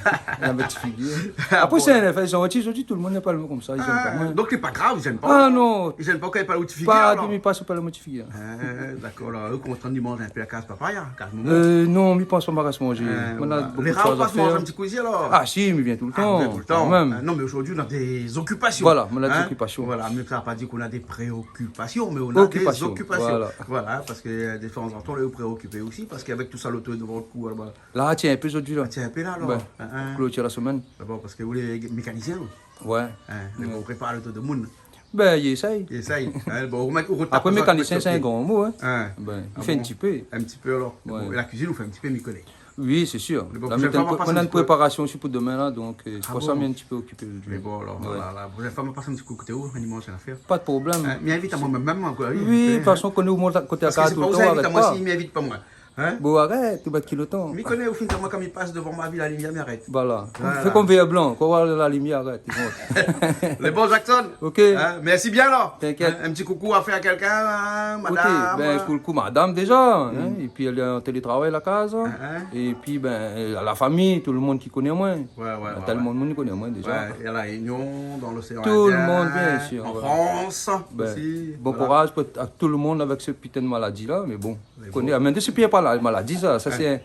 Li lavé ti figir. Ah bon. Apré, sé in afèr, zot i di, tout lo moun i apèl amoin konmsa, i zèn pa moin. Ah, donk, lé pa grav, i zèn pa. Ah, non. I zèn pa kan i apèl aou Ti Figir, alor ? Pa de mi pas, i apèl amoin Ti Figir. Ah, d'accord, alor, ou lé kontan de manz in pé la kaz papa, ya, kaz momon ? Euh, non, mi pas pa ma kaz manzé. Ah, voilà. Lé rar ou pas manz in ti kou isi, alor ? Ah, si, mi vien tout lo tan, kan mèm. Ah, ou vien tout lo tan. Ah, non, mé zordi, ou na dé zokipasion. Voilà, mi na dé zokipasion. Hein ? Voilà, mé sa vé pa dir ou na dé préokipasion, mé ou na dé zokipasion. Préokipasion, voilà. Voilà, parske, euh, de tan zan tan, ou lé préokipé osi, parske avèk tout sa loto dovan out kou, alor, La, tien in pé zordi la. Ah, tien in pé la, alor. Bin, hein, hein. Klotir la semèn. D'abor, parske ou lé mékanisien, ou ? Ouais. Hein, donk ou prépar loto domoun. Bin, i éséy. I éséy. Hein, bon, ou mèt, ou rotap pa sa, mékanisien, sé in gran mo, hein. Hein. Bin, i fé in ti pé. Ah bon ? In ti pé, alor. Ouais. Bon, é la kuizine, ou fé in ti pé, mi koné. Oui, sé sir. Mé bon, la, proshèn foi, nou va pas in ti pé. Mintnan, nou préparasyon, sé pou demin, la, donk, euh, sé pou sa mi lé in ti pé okipé zordi. Ah bon ? Mé bon, alor, voilà, la proshèn foi, nou va pas in ti kou koté ou, nou manz in afèr. Pa de problèm. Hein, mé invit amoin mèm, amoin, koi, oui, vit fé. Oui, de tout fason, ou koné ou manz koté a kaz tout lo tan avèk toi. Parske sé pa ou sa invit amoin, si, mé invit pa moin. Hein ? Bon, arèt, ou mèt ki lo tan. Mi koné, ou fine di amoin, kan mi pas dovan ma vi, la limièr, mi arèt. Voilà. Voilà. Fé konm vèr blan, kan ou voi la limièr, arèt, sé bon. Lé bon, Jackson. Ok. Hein, mèrsi bien, alor. T'inquiète. Hein, in ti koukou a fèr a kèlkin, hein, madam, hein. Ok, bin, pou lo kou, madam, déza, hein, épi èl lé an télétravay, la kaz, hein. Hein, hein. Épi, bin, la fami, tout lo moun ki koné amoin. Ouais, ouais, ouais, ouais. Na tèlman de moun ki koné amoin, déza. Ouais, é La Rényon, dan loséan Indien, an Frans osi, voilà. Tout lo moun, bien sir, ouais. Bin, bon kouraz pou, a tout lo moun avèk se pitin de maladi la, mé bon. Mé bon. Koné, mé sé pir pa la maladi, sa. Sa, ouais, sé,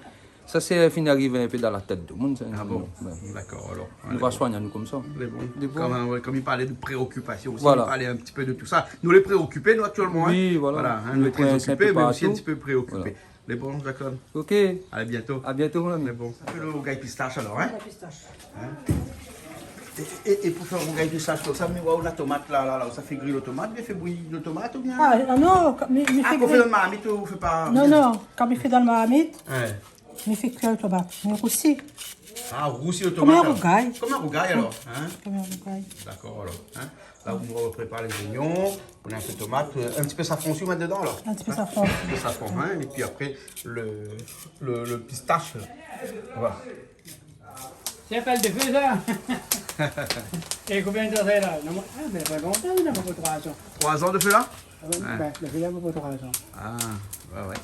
sa sé fine arivé in pé dan la tèt domoun, sa. Ah bon ? Ouais. D'accord, alor. Nou va soign anou konmsa. Mé bon. Mé bon. Kan mèm, ouais, konm i parl de préokipasion osi, voilà, i parl in ti pé de tout sa. Nou lé préokipé, nou, aktièlman, hein. Oui, voilà. Voilà, hein, nou lé trè okipé, mé osi in ti pé préokipé. Nou lé trè okipé partou. Voilà. Lé bon, Jackson. Ok. A bientôt. A bientôt, mon ami. Lé bon. Sa i fé lo rougay pistash, alor, hein ? Rougay pistash. Hein ? É, é, é pou fé rougay pistash konmsa, mé, waouh, la tomat la, la, la, sa i fé gri lo tomat, i fé bouyi lo tomat, oubien ? Ah, ah non, kan mi, mi fé gri. Ah, ou fé dan marmit, ou fé pa... Non, non, kan mi fé dan marmit, ouais, mi fé kui lo tomat, mi rousi. Ah, rousi lo tomat, alor. Konm in rougay. Konm in rougay, alor, hein ? Konm in rougay. D'accord, alor, hein ? La, nou va prépar lé zoignon, nou na in pé tomat, euh, in ti pé safran osi, ou mèt dedan, alor. In ti pé safran. In ti pé safran, hein, épi apré, lo, lo, lo pistash, la. Voilà. Sé pa lo fé, sa ? É konbien de tan sa la ? Non, moin, ah, mé pa lontan, na pa troi zan. Troi zan de fé, la ? Ah ouais, ouais, bin, lo fé la, na pa troi zan. Ah, ouais, ouais.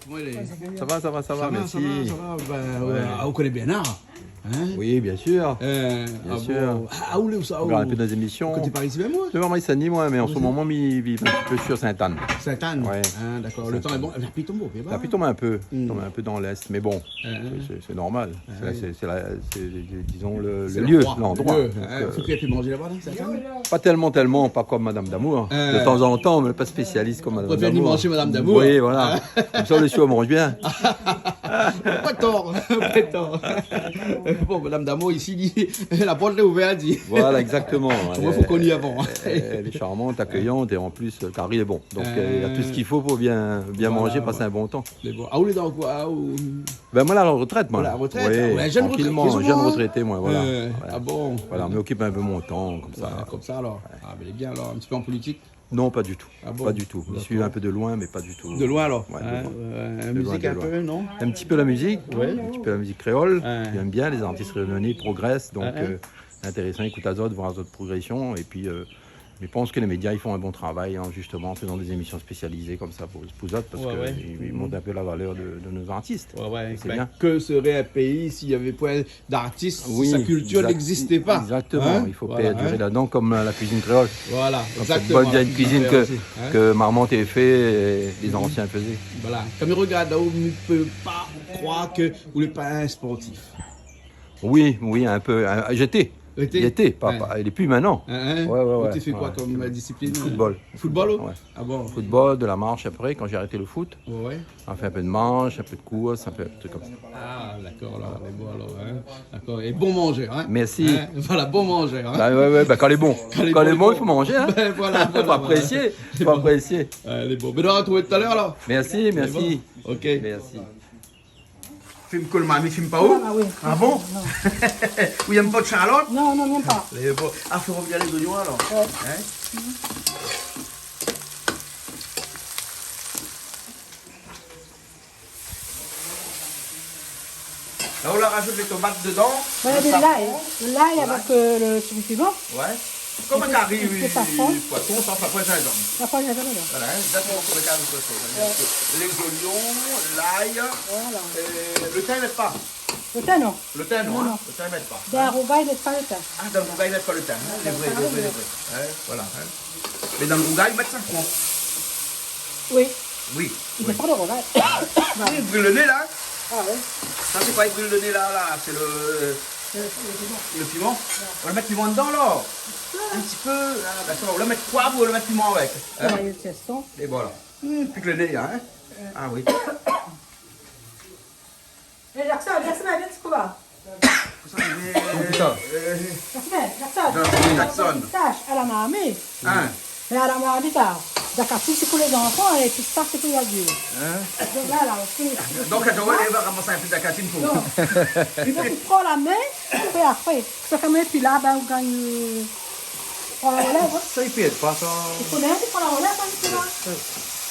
Koman i lé ? Sa va, sa va, sa va, mèrsi. Sa va, sa va, bin, ouais. Ouais. Ah, ou koné Bernard ? Hein ? Oui, bien sûr. Euh, bien sûr. Ah bon. Ah, ou lé ousa, ou ? Regarde un peu nos émissions. Koté par isi mèm, ouais. Je suis vraiment ici à Nîmes, moi, mais en ce moment, mi vis un petit peu sur Sainte-Anne. Sainte-Anne ? Ouais. Ah, d'accord. Sainte-Anne. Lo tan lé bon. La pli i tonm, bien. La pli i tonm in pé. Hmm. I tonm in pé dan l'est, mé bon, c'est, c'est, c'est normal. Ah oui. C'est la, c'est, c'est, disons, le, le lieu, l'endroit. Lo landroi. Lo lieu, hein. Donc, euh, fo pi manzé laba, non, Sainte-Anne ? Pas tellement, tellement, pas comme Madame d'Amour, hein. Euh. De temps en temps, mais pas spécialiste comme Madame d'Amour. Ou préfèr manzé Madame d'Amour. Oui, voilà. Hein ? Konmsa, lé sir, i manz bien. Pa tor, pa tor. Bon, Madame d'Amour, isi, li, la port lé ouvèr, li di. Voilà, exactement. Moin, fo koni avan. Elle est, elle est charmante, accueillante, et en plus, le cari est bon. Donc, euh, il y a tout ce qu'il faut pour bien, bien manger, passer un bon temps. Voilà, ouais. Mé bon. Ah, ou lé dan koi, ah, ou... Ben, moi, la retraite, moi. Ou la retraite, oui, ah ouais, jeune retraité, tranquillement, jeune retraité, moi, voilà. Euh, ah bon ? Voilà, mi okip in pé mon tan, konmsa. Ouais, konmsa, alor. Ouais. Ah, bin, lé bien, alor, in ti pé an politik ? Non, pas du tout. Ah bon ? Pas du tout. D'accord. Je suis un peu de loin, mais pas du tout. De loin, alors ? Ouais, de loin. Hein, euh, de loin, de loin. Musique un peu, non ? Un petit peu la musique, ouais, un petit peu la musique créole. Ouais. J'aime bien, les artistes réunionnais progressent, donc, euh, intéressant, ékout azot, voir azot progression, et puis, euh, je pense que les médias, ils font un bon travail, hein, justement, en faisant des émissions spécialisées comme ça pour, pour zot, parce que ils, ils montent un peu la valeur de, de nos artistes. Ouais, ouais. C'est bien. Ben, que serait un pays s'il y avait point d'artistes, oui, si sa kiltir n'existait pas. Exactement. Hein ? Il faut perdurer là-dedans, comme, euh, la cuisine créole. Voilà, exactement. Comme cette bonne vieille cuisine que, que marmante avait fait et les anciens faisaient. Voilà. Kan mi rogard aou, mi pé pa kroir ke ou lé pa in sportif. Oui, oui, un peu. Euh, j'étais. Été ? Été, pa, pa, lé pi mintnan. Hein, hein. Ouais, ouais, ouais. Ou té fé koi konm, euh, disiplin ? Football. Football, oh ? Ouais. Ah bon ? Football, de la marche après, quand j'ai arrêté le foot. Ouais, ouais. On fait un peu de marche, un peu de course, un peu de trucs comme ça. Ah, dakor, alor, lé bon, alor, hein. Dakor. É bon manzèr, hein. Merci. Hein ? Voilà, bon manzèr, hein. Bah ouais, ouais, bah, kan lé bon. Kan lé bon, i fo manzé, hein. Ben, voilà, voilà, voilà. Fo aprésié, fo aprésié. Lé bon. Mé nou artrouv talèr, alor. Merci, merci. Lé bon. Ok. Merci. Fim kol marmit, fim pa ou ? Ah, oui. Ah bon ? Non. Ou yèm pa Charlotte ? Non, non, yèm pa. Lé bon. Ah, fo rovnir lé zoignon, alor. Ouais. Hein ? La, ou la razout lé tomat dedan. Ouais, lo safran. Lay. Lo lay avèk, euh, lo ti piman. Ouais. Konm in kari poison, sa, sa poin zinzanm. Sa poin zinzanm, non. Voilà, hein, exactement konm in kari poison. C'est-à-dire que les oignons, l'ail, euh, le thym, i mèt pa. Lo tin, non. Lo tin, non, hein. Non, non. Lo tin, i mèt pa. Dann rougay, i mèt pa lo tin. Ah, dann rougay, i mèt pa lo tin, hein. Sé vré, sé vré, sé vré. Ouais, voilà, hein. Mé dann rougay, i mèt safran. Oui. Oui, oui. I mèt pa lo rougay. Oui, i bril lo né, la. Ah ouais. Sa, sé koi i bril lo né, la, la ? Sé lo, lo piman. Lo piman ? Ouais. Ou la mèt piman dedan, la ? In ti pé. In ti pé. Ah, dakor. Ou la mèt poiv, ou la mèt piman avèk, hein ? Ouais, sé sa. É voilà. Hmm, pik lo né, hein ? Ouais. Ah oui. Eh, Jackson, Jackson, vien, ti koi. Kosa i lé, euh, Jackson, Jackson. Jackson. Pistash a la marmit. Hein ? Mé a la marmit, la. Dakar, sé pou lé zanfan é pistash, sé pou lé zadilt. Hein ? Donk la, la, ou pé... Donk, kan ou va ramas in pé dakatine pou... Non. I fo ou pran la min, apré, apré. Sa kan mèm, épi la, ben, ou gingn, euh, Pran la rolèv, hein ? Sa, i pèrd pa, sa. I fo bien, i pran la rolèv, hein, sé sa.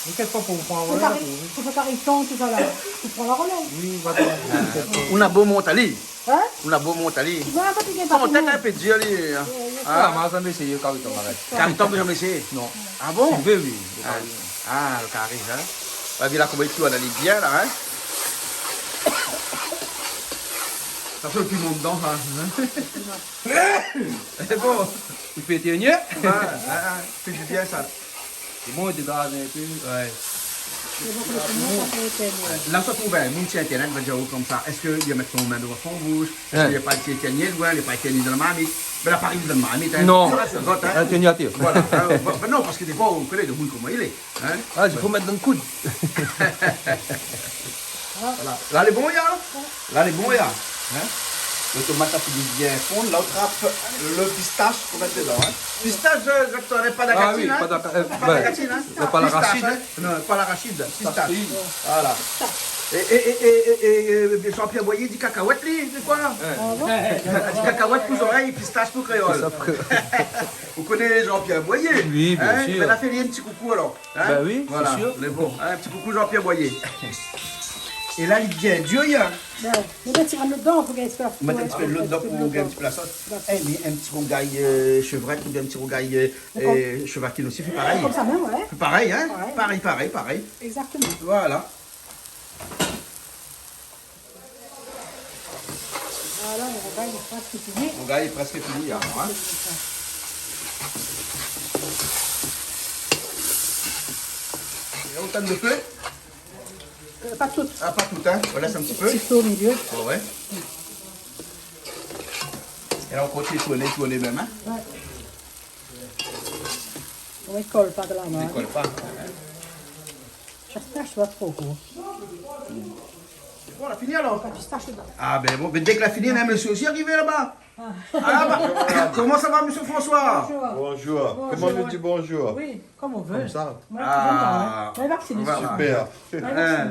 T'inquiète pas, pou pran la rolèv, oui. Fo fé kari, fo fé kari, tousa la. Fo pran la rolèv. Oui, va. Ou na bo mont ali. Hein ? Ou na bo mont ali. Ouais, an fèt, li gingn pa toumoun. Son tèt in pé dir, li, hein. Ouais, ouais. Ah, ma zanmé éséyé kari tomat, arèt. Kari tomat, zanmé éséyé ? Non. Ah bon ? Si, oui, oui. Ah, lo kari, hein. Ou la vi la, koman i tourn, lé bien, la, hein. Sa fé lo piman dedan, sa, hein. Sé bon. I fé étèrnié. Ouais, ouais, ouais. Fé di bien, sa. Sé bon, i dégaz in pé. Ouais. Sé bon, pou lo piman, sa fé étèrnié. La, sa trouv, hein, moun si internet va dir aou konmsa, èske li va mèt son min dovan son boush ? Èske li va pa étèrnié loin, li va pa étèrnié dann marmit ? Mé la pa arivé dann marmit, hein. Non. Sa, sé zot, hein. Étèrnié atèr. Voilà, hein, bon, ben non, parske défoi, ou koné lo moun koman i lé. Hein ? Ah, i fo mèt dann koud. Voilà. La, lé bon, ya ? La, lé bon, ya ? Hein ? Lo tomat la fini bien fonn. La, ou trap lo pistash pou mèt dedan, hein ? Pistash, euh, Jackson, pa dakatine, hein ? Ah oui, pa daka-, euh, pa dakatine, hein ? Non, pa larashid, hein ? Pistash, hein ? Non, pa larashid, pistash. Pistash. Voilà. É, é, é, Jean-Pierre Boyer i di kakawèt, li, défoi. Ouais. Ah bon ? I di kakawèt pou zorèy, pistash pou kréol. Pistash pou kréol. Ou koné Jean-Pierre Boyer ? Oui, bien sûr. Hein ? Ben, la fé ali in ti koukou, alor. Hein ? Ben oui, sé sir. Voilà, lé bon. Hein, in ti koukou Jean-Pierre Boyer. É la, li lé bien dir, ya. Ben, mèt in ti pé dolo dedan pou gingn in ti pé la sos. Mèt in ti pé dolo dedan pou gingn in ti pé la sos. Dakor. Eh, mé in ti rougay, euh, shevrèt oubien in ti rougay, euh, euh, shevakine osi, fé parèy. Konmsa mèm, ouais. Fé parèy, hein ? Ouais. Parèy, parèy, parèy. Exactement. Voilà. Voilà, lo rougay lé prèsk fini. Lo rougay lé prèsk fini, la, hein. É ou tann lo fé ? Euh, pa tout. Ah, pa tout, hein. Ou lès in ti pé. Ti fé o milié. Ouais, ouais. É la, ou kontinié tourné, tourné mèm, hein. Ouais. Ou i kol pa de la min. I kol pa. Pistash, sé pa tro gro. Sé bon, la fini alor ? Pa pistash dedan. Ah ben bon, ben dèk la fini, na mésyé osi arivé laba. Ah. Ah, bah, comment ça va, monsieur François ? Bonjour. Bonjour. Bonjour. Comment on dit bonjour ? Oui, comme on veut. Comme ça. Moi, je suis content, hein. Ah, voilà. Moi, vacciné. Super. Moi, vacciné. Hein.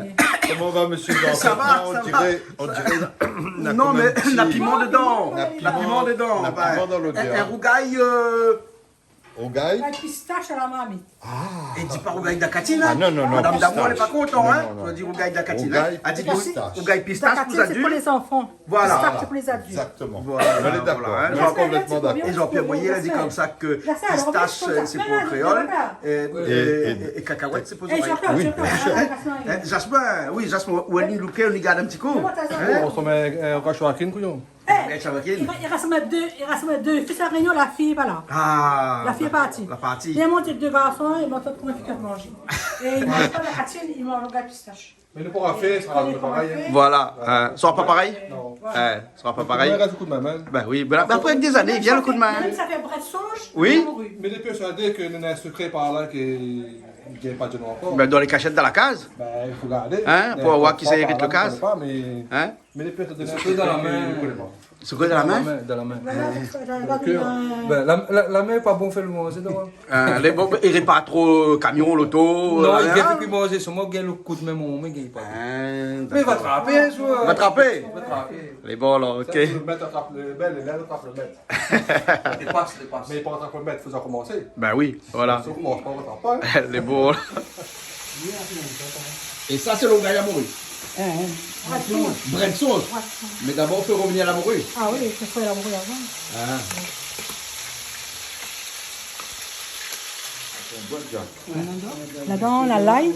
Comment va, monsieur Jean ? Ça va, ça va. On dirait, on dirait, na... Non, mé na piman dedan. Na piman dedan. Na piman dan lodèr. In, in rougay, euh, Rougay ? Avèk pistash a la marmit. Ah. É di pa rougay dakatine, hein. Ah, non, non, non, madam Damour, lé pa kontan, hein. Non, non, non. Fo dir rougay dakatine, hein. Rougay pistash. Dakatine, sé pou lé zanfan. Voilà. Pistash, sé pou lé zadilt. Exactement. Voilà, voilà, hein. On est d'accord. On est complètement d'accord. É Jean-Pierre Boyer la di konmsa ke pistash, sé pou kréol, é, é, é kakawèt, sé pou zorèy. Oui, bien sûr. Hein, Jasmin, oui, Jasmin, ou la loupé, ou la gard in ti kou. Hein ? On se met, euh, roche à la crème, couillon. Eh, Èl sa va ki ? I rès amoin dé, i rès amoin dé fis La Rényon, la fiy lé pa la. Ah, la fiy lé parti. La parti. Li la mont dé garson, li mont pou fé manzé. É li manz pa la katine, li manz lo gâteau pistache. Mé nou pora fé, sa sra pa parèy. Voilà, euh, sa sra pa parèy. Non. Voilà. Euh, sa sra pa parèy. Mé rès koudmin, hein. Ben oui, voilà. Mé apré, avèk dé zané, i vien lo koudmin. Mèm sa fé brèd sonz, oui. Mé dépi sa di ke néna in sekré par la ke i gingn pa di ankor. Ben, dan lé kashèt dan la kaz. Ben, i fo gardé. Hein, pou voir kisa i rit lo kaz. Hein ? Mé lé pièces de... Sekré dan la min. Sekré dan la min ? Dan la min. Voilà, dan la min. Ben, la, la, la min lé pa bon fé lo manzé, non ? Euh, lé bon, i répar tro kamion, loto, non, la, i gingn fé kui manzé, solman gingn lo koudmin, mon momon i gingn pa. Ah, dakor. Mé va trapé, in zour. Va trapé. Va trapé. Lé bon, la, ok. Sa, sé lo mèt i trap lo bèl, é la, i trap lo mèt. Lé pas, lé pas. Mé pa trap lo mèt, fo sa komansé. Ben oui. Voilà. Sa i komans pa, i trap pa. Lé bon. É sa, sé lo rougay a mori. Hein, hein. Brèd sonz. Brèd sonz. Brèd sonz. Mé dabor, i fo revnir la mori. Ah oui, i fo la mori avan. Ah. Sé in bon djab. Ouais. Ladan, na lay,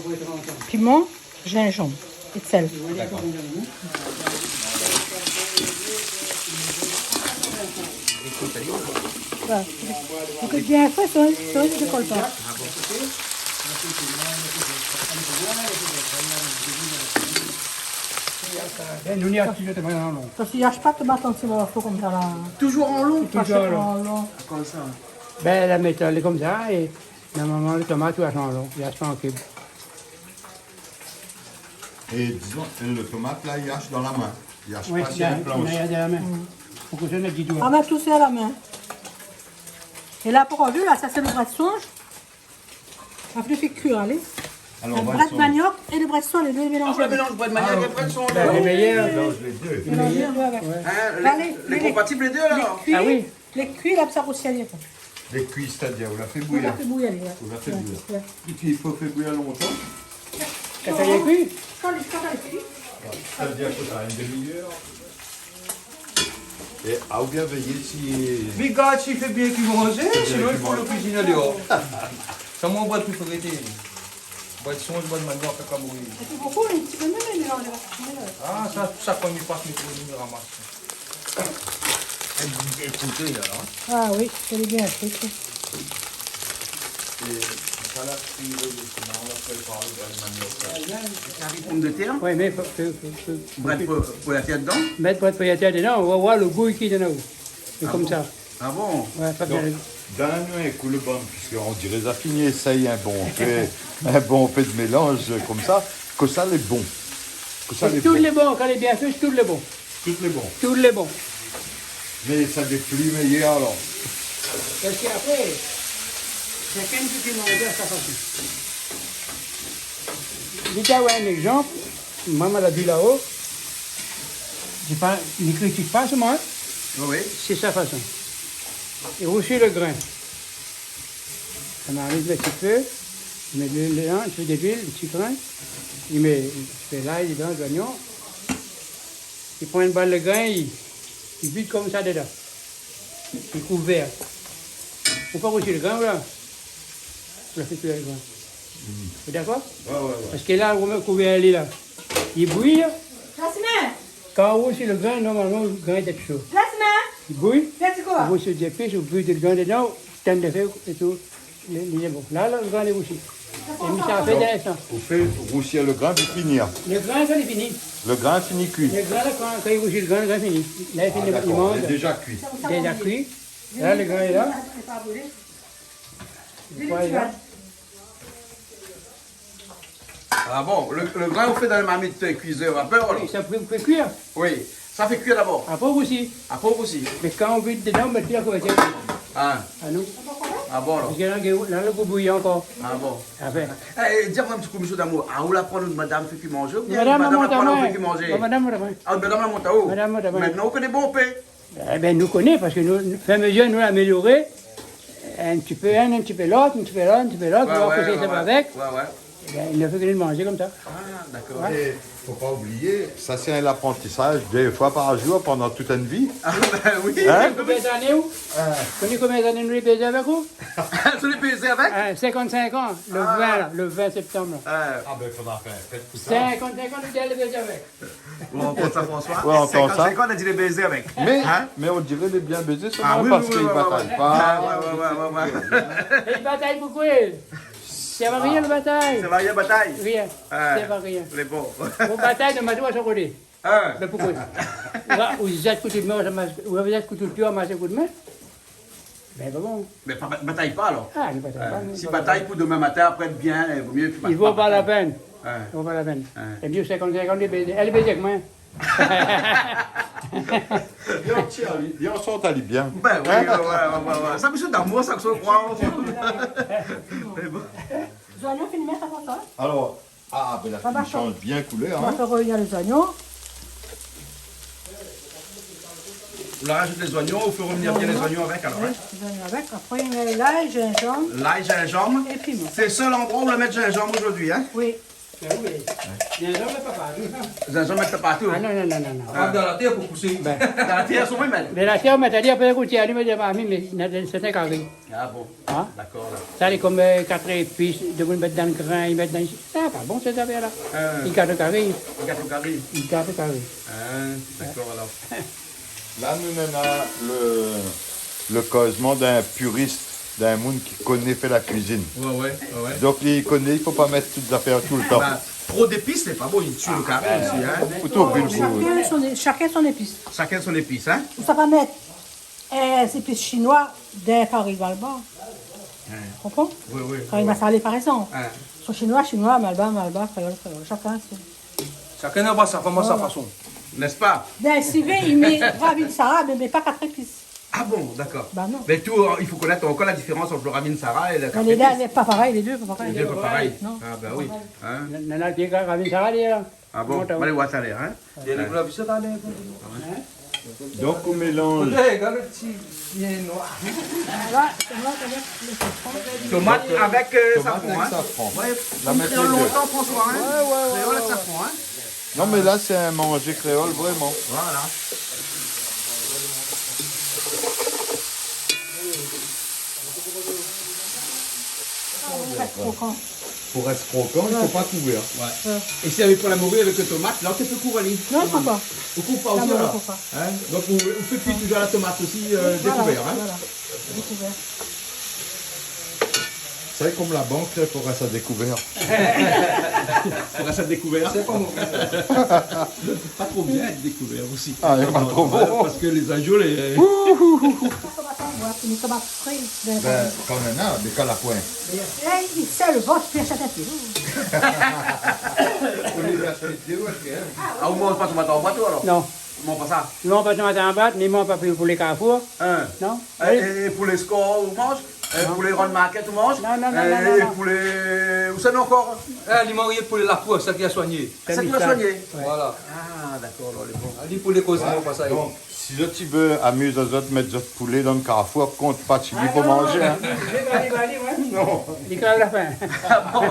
piman, zinzanm é sèl. Dakor. Voilà. Fo ke bien fé, sinon, sinon i dékol pa. Ben, nou, ni ash toultan tomat an lon. Parske i ash pa tomat an ti morso konmsa la. Touzour an lon ? Touzour an lon. Akoz sa ? Ben, la métod lé konmsa, é normalman, lo tomat, ou ash an lon, i ash pa an kib. É dizon, lo tomat la, i ash dan la min. I ash pa si in plansh. Oui, dan la min. Mm. Fo ke sa, nou di doi. Ah ben, tout sa a la min. É la, pou ou vi la, sa sé lo brèd sonz. Apré, fé kui, alé. Alor, brèd sonz. Brèd maniok é lo brèd sonz, lé dé mélanzé. Ah, ou mélanz brèd maniok é brèd sonz, ben, lé méyèr. Mélanz lé dé. Mélanz lé dé, ouais. Ouais. Hein, lé, alé, lé konpatib lé dé, alor ? Ah oui. Lé kui, la, sa osi, alé, koi. Lé kui, sétadir, ou la fé bouyir. Ou la fé bouyir, ouais. Ou la fé bouyir. Ouais. É pi, i fo fé bouyir lontan. Kan sa lé kui ? Kan lé, kan lé kui. Ouais. Sétadir ke sa, in demi-èr. É, ah, ou bien véyé si... Mé gard si i fé bien kui manzé, sinon i fo lo kuizine déor. Sa, mon brèd préféré, té. Brèd sonz, brèd maniok, kaka bouyi. É pou bokou, in ti pé mèm, mé non, lé pa fini, la. Ah, sa, sa, kan i pas, mi trouv, mi ramas. Èl lé bien frit, alor, hein. Ah oui, èl lé bien frit. É sa la, si ou vé, sinon, ou la fé parèy pou lo maniok. Kari pomdetèr ? Oui, mé fo, fo, fo, fo... Brèd pou, pou la tèt dedan ? Mèt brèd pou la tèt dedan, ou va voir lo gou ki néna. Sé konmsa. Ah bon ? Ouais, pa bien. Donk, done anou in kou, lo bann, piske on diré zot la fini éséy in bonpé, in bonpé de mélanz konmsa, kosa lé bon. Kosa lé bon. Tout lé bon, kan lé bien fé, tout lé bon. Tout lé bon. Tout lé bon. Mé sa dépli méyèr, alor. Parske apré, shakinn i fé manzé a sa fason. Mi done aou in égzanp, momon la di la-o, sé pa, mi kritik pa solman, hein. Oui, oui. Sé sa fason. I rousi lo grin. Sa i ariv in ti pé, i mèt de luil dedan, in ti pé de luil, in ti grin, i mèt, i fé lay dedan, zoignon. I pran in bal lo grin, i, i vid konmsa dedan. I kouvèr. Ou pa rousi lo grin, ou la. Ou la fé kui lo grin. Mm. Ou lé dakor ? Ouais, ouais, ouais. Parske la, ou mèt kouvèr ali la. I bouyi. Jasmin ! Kan ou rousi lo grin, normalman, lo grin i doi èt sho. Jasmin ! I bouyi. Fé ti koi ? Ou rousi lo zépis, ou vid lo grin dedan, ou tann lo fé é tou. Lé, lé bon. La, la, lo grin lé rousi. É mi sa fé dé linstan. Donk, ou fé rousi lo grin, pi fini, hein. Lo grin, sa lé fini. Lo grin fini kui. Lo grin, la, kan, kan i rousi lo grin, lo grin fini. La, i fini, ah, dakor, i manz. Lé déza kui. Déza kui. La, lo grin lé la. Voilà. Ah bon, lo, lo grin, ou fé dan la marmit, euh, kuizèr vapèr, alor ? Oui, sa fé, fé kui. Oui, sa fé kui dabor. Apré, ou rousi. Apré, ou rousi. Mé kan ou vid dedan, ou mèt pi la kouvèrtir. Ah. Ah non. Ah bon, alor ? Parske la, la, lo gou bouyi ankor. Ah bon. Apré. Eh, eh, di amoin in ti kou, mésyé Damour, ah, ou la aprann out madam fé kui manzé, oubien madam la aprann aou fé kui manzé ? Madam, madam. Ah, madam la mont aou. Madam, madam. Mintnan, ou koné bonpé. Eh ben, nou koné, parske nou, nou, fé mézir, nou la amélioré. In ti pé inn, in ti pé lot, in ti pé lot, in ti pé lot, ouais, ouais, ouais, ouais. Ouais, ouais. Ébin, li la fé ke nou manzé konmsa. Ah, dakor. Ouais. É fo pa oublié, sa sé in aprantisaz, dé foi par zour pandan tout in vi. Ah, bin oui. Hein ? Konbien d'ané, ou ? Ah. Koné konbien d'ané nou lé bézé avèk ou ? Ou lé bézé avèk ? Ah, sinkant-sink an, le vin, la, le vin séptanm, la. Ah. Ah, bin, fodra fé in fèt pou sa. Sinkant-sink an, nou lé bézé avèk. Ou rankont sa, François ? Ouais, ou rankont sa. Sinkant-sink an, ou la di lé bézé avèk. Mé, hein ? Mé on diré lé bien bézé, sa, ah oui, parske li batay pa. Ah, ouais, ouais, ouais, ouais. É li batay pou koué ? Sa va rien, le batay. Sa va rien, batay. Rien. Ah, sa va rien. Lé bon. Bon, batay, nou mèt tout a son koté. Ah. Mé poukoué ? Ou zèt kout mé, ou zèt kout pié, ou mas kout mé. Bin, pa bon. Mé pa, batay pa, alor. Ah, li batay pa, non, si batay pou domin matin, apré, èt bien, vo mié pa, pa batay. I vo pa la pèn. Ouais. I vo pa la pèn. Ouais. É bien, sinkant-sink an, lé bézé, lé bézé avèk moin. Li ansort ali, li ansort ali bien. Bin oui, ouais, ouais, ouais, ouais. Sa, mésyé d'amour, sa, ke sa, kroi. Mé bon. Zoignon fini mèt avan sa, hein ? Alor, ah, bin, la, i shanj bien koulèr, hein. Ou va fé rovnir lé zoignon. Ou la razout lé zoignon, ou fé rovnir bien lé zoignon avèk, alor, hein ? Oui, zoignon avèk. Apré, i mèt lay, zinzanm. Lay, zinzanm. É piman. Sé sèl landroi ou la mèt zinzanm zordi, hein ? Oui. Bin oui. Zinzanm, mé pa partou. Zinzanm, mé pa partou. Ah non, non, non, non, non. Ah, dan la tèr pou pousé. Bin. Dan la tèr, son mèm. Mé la tèr, mé sétadir, apré, ékout, li mèt, mé, mé, sé in kari. Ah bon. Hein ? Dakor, la. Sa, lé konm, euh, kat épis, demoun i mèt dan le grin, i mèt dan, sa pa bon, sé zafèr-la. Ah. I gat le kari. I gat le kari. I gat le kari. Ah, dakor, alor. La, nou néna le, le kozman d'in piris, d'in moun ki koné fé la kuizine. Ouais, ouais, ouais, ouais. Donk, li koné, i fo pa mèt tout zafèr toultan. Bin, tro zépis, sé pa bon, i tié le kari osi, hein. Fo trouv in gou. Shakinn son, shakinn son zépis. Shakinn son zépis, hein. Ou sa pa mèt, euh, zépis shinoi dan kari malbar. Hein. Konpran ? Oui, oui, oui. Kari masalé, par égzanp. Hein. Soi shinoi, shinoi, malbar, malbar, kréol, kréol. Shakinn son. Shakinn anvoy sa fanm a sa fason. Voilà. N'est-ce pas ? Bin, si vé, i mèt ravine sara, mé, mé pa kat zépis. Ah bon, dakor. Ba non. Mé tou, euh, i fo konèt ankor la diférans ant le ravine sara é la kat zépis. Mé lé dé, lé pa parèy, lé dé pa parèy. Lé dé pa parèy. Non. Ah, ba oui. Hein ? Nana, nana, ravine sara, lé la. Ah bon ? Mont, mé lé wa talèr, hein ? Dé, nou la vi sa, la, dé. Hein ? Donk, ou mélanz. Regard le ti bien noir. Voilà, tomat avèk le safran. Tomat avèk safran, hein ? Tomat avèk safran. Ouais, la mèt lé dé. Kréol lontan, François, hein ? Ouais, ouais, ouais, ouais. Kréol avèk safran, hein ? Non, mé la, sé in manzé kréol, vréman. Voilà. Pou rès krokan. Pou rès krokan, i fo pa kouvèr. Ouais. Ouais. É si avèk pou la mori, avèk le tomat, la, ou pé kouvèr ali. Non, i fo pa. Ou kouv pa osi, alor. Non, i fo pa. Hein ? Donk, ou, ou fé kui touzour la tomat osi, euh, dékouvèr, hein ? Voilà, voilà. Dékouvèr. Sa lé konm la bank, la, pou rès a dékouvèr. Pou rès a dékouvèr. Sé pa mo. Pa tro bien èt dékouvèr osi. Ah, lé pa tro bon. Ouais, parske lé zanzol, lé... Ouh. Tomat an bwat, in tomat fré, bin, kan mèm, hein, mé kan la poin. É, i sèl vot, pi ashté in pé. Olié ashté dé, ouais, hein. Ah, ou manz pa tomat an bwat, ou, alor ? Non. Ou manz pa sa ? Non, pa tomat an bwat, ni manz pa pou, pou lé Carrefour. Hein. Non. É, é, é pou lé Score, ou manz ? Non. É pou lé Round Market, ou manz ? Non, non, non, non, non. É pou lé, ousa néna ankor ? Ah, li manz rienk pou lé lapo, sa ki la soigné. Sa ki la soigné. Ouais. Voilà. Ah, dakor, alor, lé bon. Ali pou lé koz, ouais, pa sa, donk, si zot i vé amiz azot, mèt zot poulé dan le Carrefour, kont pa si li pou manzé, hein. Ah, non. Li va, li va, li va, ouais. Non. Li krèv la fin. Ah bon ?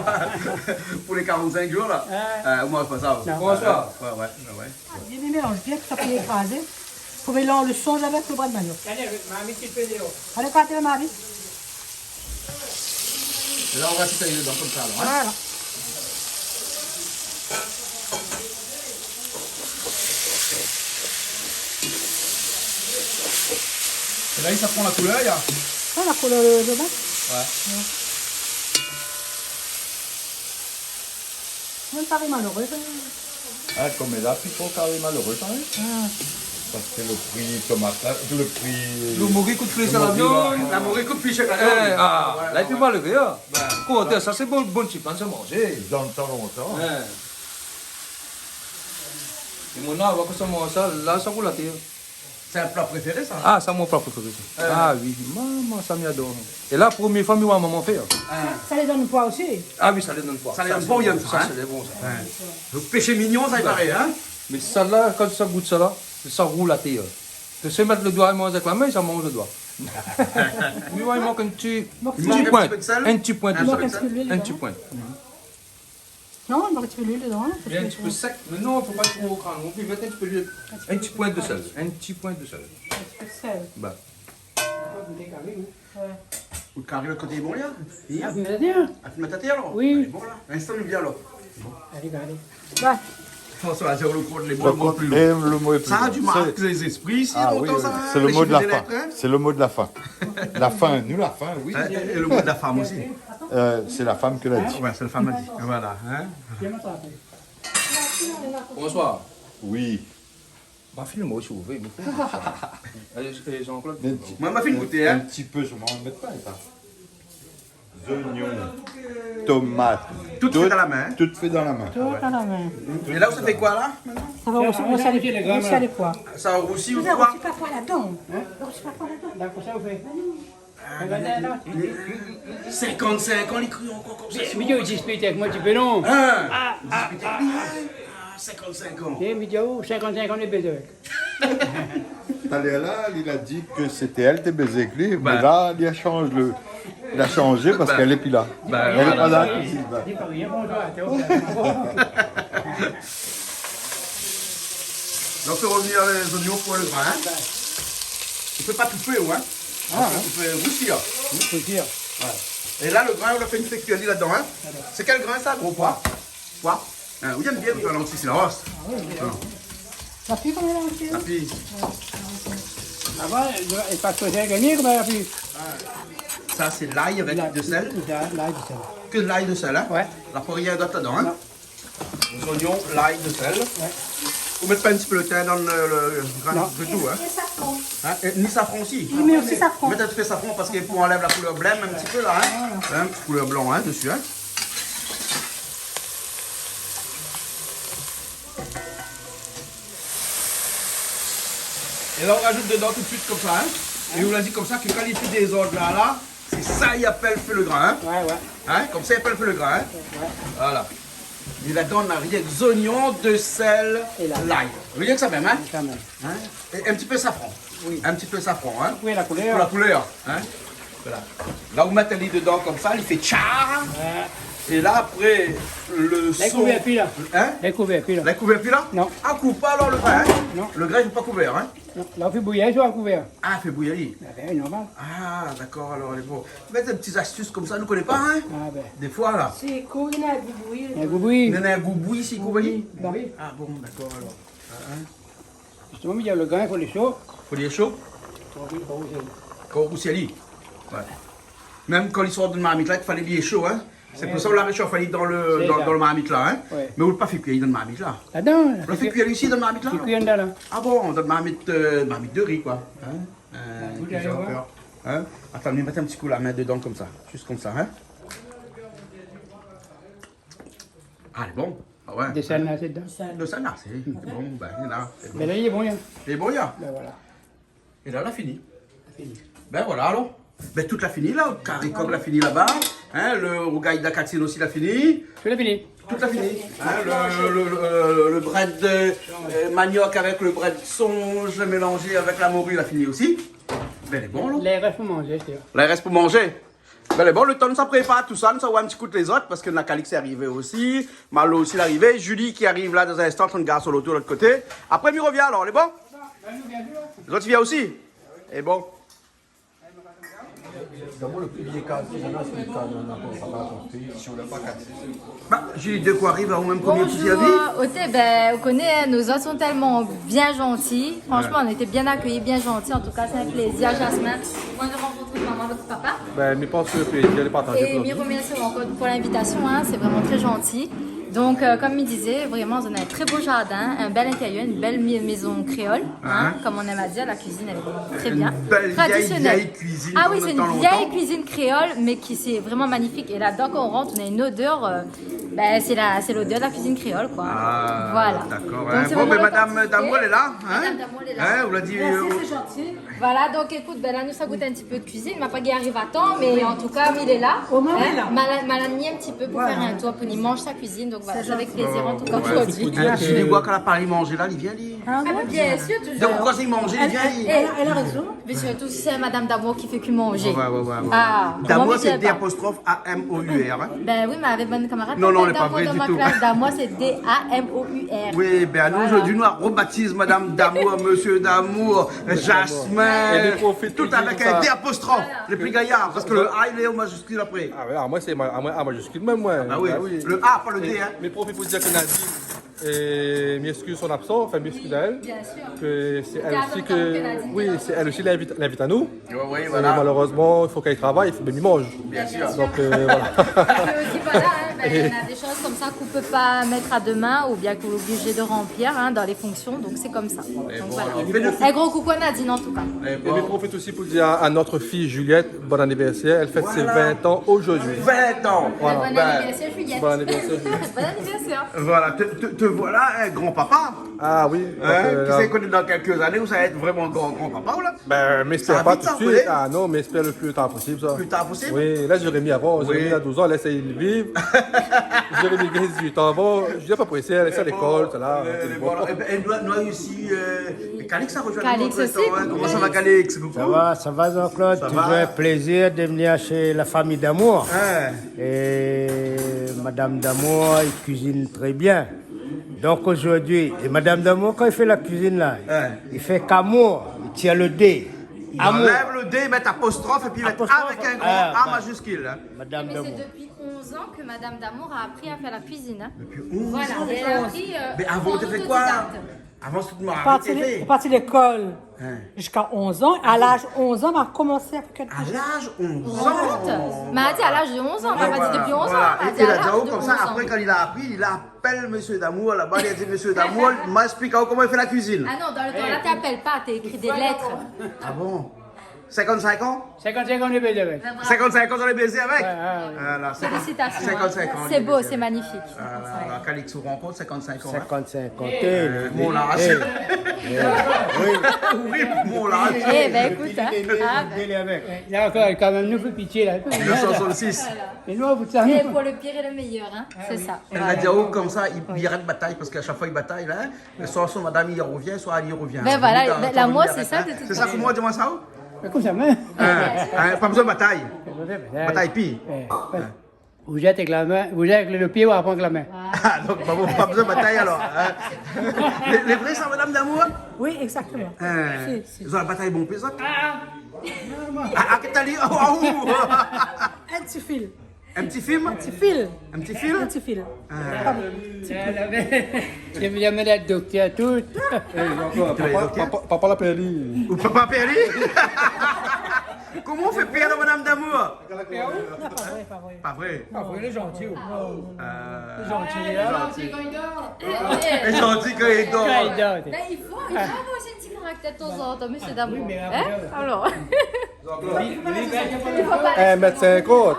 Pou lé karant-sink zour, la. Ouais. Euh, ou manz pa sa, ou ? Non. François. Ouais, ouais, ouais, ouais. Ah, bien, bien, bien, bien, sa pou ékrazé. Pou mélanz le sonz avèk le bwa de maniok. Alé, marmit, ti pé déor. Alé, kati le marmit. É la, ou va tout ayi dedan konmsa, alor, hein ? Voilà. É la, sa i pran la koulèr, ya. Ah, la koulèr, euh, de base. Ouais. Ouais. Mèm kari maléré, sa. Ah, konm la, pi tro kari maléré, sa, hein ? Ah. Parske le pri tomat, la, le pri... Le mori i kout pli shèr ke la viann. La mori i kout pli shèr ke la viann. Eh, ah, ouais, la, ouais, pi maléré, hein. Ouais. Koté, sa, sé bon, bon ti pan, sa, manzé. Dan le tan lontan. Ouais. É mon, la, ou oi ke sa, mon, sa, la, sa roul atèr. Sé in pla préféré, sa ? Ah, sa, mon pla préféré, sa. Euh. Ah oui, momon, sa, mi ador. É la, promié foi, mi oi momon fé, hein. Hein. Sa, sa lé dan le poi osi. Ah oui, sa lé dan le poi. Sa lé dan le poi, sa, sa, hein. Sa, sé bon, sa. Hein. Le péché mignon, sa, i paré, hein. Mé sa, la, kan sa i gout sa, la, sa roul atèr. Ou pé mèt le doi, manz avèk la min, sa manz le doi. Mi oi, i mank in ti, in ti point. I mank in ti pé de sèl. In ti point de sèl. I mank in ti pé de sèl. In ti point. Mhm. Non, in ti pé luil dedan, in ti pé sèk. Mé non, fo pa tro kran non pli. Mèt in ti pé luil. In ti poin de sèl. In ti poin de sèl. In ti pé de sèl. Ba. Ouais. Ou kari lo koté bon la ? Ah, mé bien. Ah, ou mèt atèr alor ? Oui. Alé, bon la. Linstan nou vien alor. Bon. Alé, alé. Ba. François, zéro lo kont, lé bon, lo mo pli lou. Lo mo pli lou. Sa la mark lé zéspri isi lontan, sa, in, lé shif dé lèt, in. Sé lo mo de la fin. Sé lo mo de la fin. La fin, nou la fin, oui. In, é, é lo mo de la fanm osi. Euh, sé la fanm ke la di. Ouais, sé la fanm la di. Voilà, in. Bonsoir. Oui. Ba, film, moin, si ou vé, mé fé in ti pé. Alé, Jean-Claude. Mé in ti, moin, ma fine gouté, in. In ti pé solman, mèt pa, pa. Zoignon, tomat, tout fé dan la min, in. Tout fé dan la min. Tout à la main. É la, ou sa fé koi la ? Sa va, ou sa, ou sa, ou sa fé koi ? Sa rousi ou koi ? Ou sa fé pa koi ladan ? In ? Ou sa fé pa koi ladan ? Dakor, sa ou fé. Ah, mé, mé, mé, mé, mé, sinkant-sink an, li kri ankor konmsa. Mé, mé, ou dispit avèk moin, ti pé non ? In ? Ah, ah, dispit avèk li, in ? Ah, sinkant-sink an. É, mé, ou, sinkant-sink an, li béz avèk. Talèr la, li la di ke sété èl té bézé avèk li, mé la, li la shanj lo, li la shanjé parske èl lé pi la. Ba, voilà. Èl lé pa dan la kuizine, ba. Donk, fé revnir lé zoignon pou lo grin, in. Ou fé pa toufé, ou, in. Ah, ou fé rousi, in. Rousi. Ouais. É la, lo grin, ou la fé in fé kui ali ladan, in. Voilà. Sé kèl grin sa, gro poi ? Poi ? In, ou yèm bien, ou fé lanti, sé la ros. Ah oui, oui. In. La pi, koman la pi ? La pi. Avan, é pa kozé gagné, koman la pi ? Sa, sé lay avèk de sèl. Lay, lay, de sèl. Ke lay, de sèl, in ? Ouais. La pa rien dot ladan, in ? Non. Zoignon, lay, de sèl. Ouais. Ou mèt pa in ti pé lo tin dan lo, lo grin ditou, in ? Non. É safran. In ? É ni safran osi. Li mèt osi safran. Mèt in ti pé safran parske pou anlèv la koulèr blé, in ti pé la, in ? Voilà. In ti koulèr blan, in, dési, in ? É la, ou rajout dedan tout suit konmsa, in ? É ou la di konmsa ke kan li fé dézord la, la, Sé sa i apèl fé lo grin, in ? Ouais, ouais. In ? Konmsa i apèl fé lo grin, in ? Ouais. Voilà. É ladan, na rienk zoignon, de sèl, é lay. Lay. Rienk sa mèm, in ? Sa mèm. In ? É in ti pé safran. Oui. In ti pé safran, in ? Pou la koulèr. Pou la koulèr, in ? Voilà. La, ou mèt ali dedan konmsa, li fé tcha. Ouais. É la, apré, lo son. La kouvèr pi la. In ? La kouvèr pi la. La kouvèr pi la ? Non. Ah, kouv pa alor lo grin, in ? Non. Lo grin, i fo pa kouvèr, in ? Non, la, ou fé bouyir, ou fé kouvèr. Ah, fé bouyir. Ah bin, normal. Ah, dakor, alor, lé bon. Mé dé ti zastis konmsa, nou koné pa, in ? Ah bin. Défoi, la. Sé kouv, néna in gouboui. In gouboui. Néna in gouboui, sé kouv, oui. Bin oui. Ah bon, dakor, alor. Ah, in. Zistoman, mi di, lo grin, fo li lé sho. Fo li lé sho ? Fo li lé sho. Kan ou rousi ali. Ouais. Mèm kan li sort dan marmit la, i falé li lé sho, in. Sé pou sa ou la réshofé ali dan lo, dan, dan lo marmit la, in. Ouais. Mé ou la pa fé kui dan marmit la. Ladan, la. Ou la fé kui isi dan marmit la, alor ? Fé kui andan la. Ah bon, dan marmit, euh, marmit de ri, koi. In ? Euh, gout, alor. In ? Atann, mi mèt in ti kou la min dedan konmsa. Zis konmsa, in. Ah, lé bon. Ah ouais. De sèl la, sé dedan. De sèl la, sé bon, bin, la, lé bon. Mé la, lé bon, in. Lé bon, in. Bin voilà. É la, la fini. La fini. Bin voilà, alor. Bin, tout la fini, la. Kari kok la fini laba. In, lo rougay dakatine osi la fini. Tout la fini. Tout la fini. In, lo, lo, lo, lo, lo brèd, euh, maniok avèk lo brèd sonj mélanzé avèk la mori la fini osi. Bin, lé bon, la. La i rès pou manzé, sé sa. La i rès pou manzé. Bin, lé bon, lo tan nou sa prépar tousa, nou sa oir in ti kou lézot, parske na Calix i ariv osi, Malo osi la arivé, Julie ki ariv la dan in instan, antrinn gard son loto lot koté. Apré, mi revien alor, lé bon ? Zot i vien osi ? Lé bon. Ba, Julie, de koi ariv, ou mèm, koméla, ou la vi ? Bonjour. Oté, bin, ou koné, in, nou zot lé tèlman bien zanti. Fransman, nou la été bien akèyi, bien zanti. An tou ka, sé in plézir, Jasmin, moin, de rankont maman avèk papa. Bin, mi pans ke lo plézir lé partazé. É mi remèrsi ankor pou linvitasion, in, sé vréman trè zanti. Donk, euh, konm mi dizé, vréman, zot na in trè bo zardin, in bèl intérièr, in bèl mi-, mézon kréol, in, konm nou èm a dir, la kuizine, èl lé vréman trè bien. Tradisionèl. In bèl vièy, vièy kuizine konm dan tan lontan. Ah oui, sé in vièy kuizine kréol, mé ki, sé vréman magnifik. É la, dès k'ou rant, ou na in odèr, euh, bin, sé la, sé lodèr de la kuizine kréol, koi. Ah, dakor, in. Voilà. Donk, sé vréman lotantisité. Bon, bin, madam Damour lé la, in ? Madam Damour lé la. In, ou la di, euh, mèrsi, sé zanti. Voilà, donk, ékout, bin, la, nou sa gout in ti pé de kuizine. Ma pa gingn ariv a tan, mé an tou ka, mi lé la. Omoin, ou lé la. In ? Ma la, ma la ni in ti pé pou fé in tour, pou ni manz sa kuizine. Donk, Voilà, c'est avec plaisir, en tout cas, aujourd'hui. Ouais, c'est pour dire que... Ah, si li voi kan la pa manzé la, li vien, li. Ah bon ? Bien sûr, toujours. Donc, kan li manz, li vien, li... Elle, elle, elle a raison. Mais surtout si c'est Madame Damour qui fait que manger. Ouais, ouais, ouais, ouais. Ah, Damour, c'est D apostrophe A M O U R, hein. Ben oui, mais avec mon camarade, non, non, lé pa vré ditou. Damour dans ma classe, Damour, c'est D A M O U R. Oui, ben, nou, aujourd'hui, nou la rebaptiz Madame Damour, Monsieur Damour, Jasmin, tout avec un D apostrophe. Voilà. Lé pli gayar, parce que le A, il est au majuscule après. Ah, ouais, ah, moi, c'est ma-, ah, moi, A majuscule même, moi. Ah, bah oui. Ah, oui. Le A, pas le D, hein. Mais profite pour dire que Nadine, euh, m'excuse son absence, enfin, m'excuse à elle. Bien sûr. Que c'est elle aussi que, oui, c'est elle aussi l'invite, l'invite à nous. Oui, oui, voilà. Et malheureusement, il faut qu'elle travaille, il faut bien qu'elle mange. Bien sûr. Donc, euh, voilà. Et puis aussi, voilà, hein, ben, il y a des choses comme ça qu'on peut pas mettre à demain ou bien qu'on est obligé de remplir, hein, dans les fonctions, donc c'est comme ça. Donc, voilà. Un gros coucou à Nadine, en tout cas. Et puis, profite aussi pour dire à, à notre fille Juliette, bon anniversaire. Elle fête ses vingt ans aujourd'hui. Vingt ans. Voilà. Bon anniversaire, Juliette. Bon anniversaire, Juliette. Bon anniversaire. Voilà, te, te, te voilà un grand-papa. Ah oui, donc, euh, qui sait, dans quelques années, ou sa va être vraiment grand, grand-papa, ou la ? Ben, m'espère pas tout de suite. Ça va vite, ça, vous voyez ? Ah non, m'espère le plus tard possible, ça. Plus tard possible ? Oui, là, Jérémy avant, Jérémy a douze ans, laisse-le vivre. Jérémy a dix-huit ans, bon, je dis pas pour essayer, laisse à l'école, ça, là. Bon, euh, bon, et ben, et nou, nou la osi, euh, Calix a rejoint nous entre-temps, hein. Calix aussi, coucou. Comment ça va, Calix ? Coucou. Ça va, ça va, Jean-Claude ? Ça va ? Toujours un plaisir de venir chez la famille Damour. Hein. Et Madame Damour, elle cuisine très bien. Donc aujourd'hui, et Madame Damour, quand il fait la cuisine là, il fait qu'amour, il tire le D. Amour. Il enlève le D, il met apostrophe et puis il met avec un grand A majuscule, hein. Madame Damour. Mais c'est depuis onze ans que Madame Damour a appris à faire la cuisine, hein. Depuis onze ans, déjà. Voilà, elle a appris, euh, en autodidacte. Mais avant, t'as fait quoi ? Avant, c'était noir. Parti lé-, parti lékol ziska onz an. À l'âge onze ans, ma komansé a fé kèk... À l'âge onze ans. M'a di à l'âge de onze ans, m'a pa di depuis onze ans, m'a di à l'âge de onze ans. Et puis, la di, oh, comme ça, après, quand il a appris, il appelle Monsieur Damour là-bas, il a dit, Monsieur Damour, m'a expliké koman i fé la cuisine. Ah non, dans le temps-là, t'appelles pas, t'écris des lettres. Ah bon ? Cinquante-cinq ans ? Cinquante-cinq ans, on est baisé avec. Cinquante-cinq ans, on est baisé avec ? Ouais, ouais, ouais. Voilà, cinquante, cinquante-cinq ans, on est baisé avec. Félicitations. C'est beau, c'est magnifique. Ah là là, Calix, ou rann kont, cinquante-cinq ans, hein ? Cinquante-cinq ans, eh, mon âge. Eh, oui. Oui, mon âge. Eh ben, écoute, hein. Ah ben. Il y a encore, quand même, nous fait pitié, là. Mille neuf cent soixante-six. Et nous, on vous tient. Et pour le pire et le meilleur, hein. C'est ça. Voilà. Elle va dire, oh, comme ça, il, il arrête bataille, parce qu'à chaque fois, il bataille, là, hein. Soit son madame i revien, soit li i revien. Ben voilà, ben, l'amour, c'est ça, de toute façon. Sé sa, koman i di sa, ou ? Mé konmsa mèm. Hein, hein, pa bezoin batay. Pa bezoin batay. Batay pi. Ou zèt avèk la min, ou zèt avèk le pié, ou aprann avèk la min. Ah, donk pa, pa bezoin batay alor, hein. Lé, lé vré sa, Madame Damour ? Oui, exactement. Hein. Si, si. Zot la batay bonpé, zot ? Ah, ah, kèl tali ? Oh, oh. In ti fil. In ti fil ? In ti fil. In ti fil ? In ti fil. Ah. Pardon. Ti fil. Li la amenn doktèr, tout. Eh, ankor, papa, papa, papa la pèrd ali. Ou papa la pèrd ali ? Koman ou fé pèrd Madame Damour ? Non, pa vré, pa vré. Pa vré ? Pa vré, lé zanti, ou. Non, non, non. Euh, lé zanti, hein ? Lé zanti kan li dor. Lé zanti kan li dor. Kan li dor. Ben, il faut, il faut avoir aussi un petit caractère de temps en temps, Monsieur Damour. Ah oui, mais après, hein ? Alors. In mèt sinkant,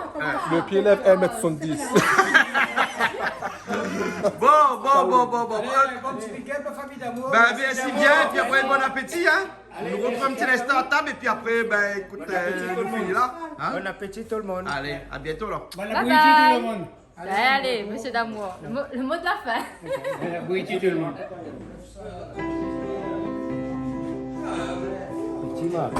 le pié lèv in mèt soisann-dis. Bon, bon, bon, bon, bon. Allez, un bon petit week-end, ma famille d'amour. Ben, merci bien, et puis après, bon appétit, hein. Nou retrouv in ti linstan a tab, et puis après, ben, écoute, euh, nou fini la, hein. Bon appétit tout le monde. Allez, à bientôt, alors. Bye bye. Bon appétit tout le monde. Allez, Monsieur Damour, le mot, le mot de la fin. Bon appétit tout le monde. Petit Marc.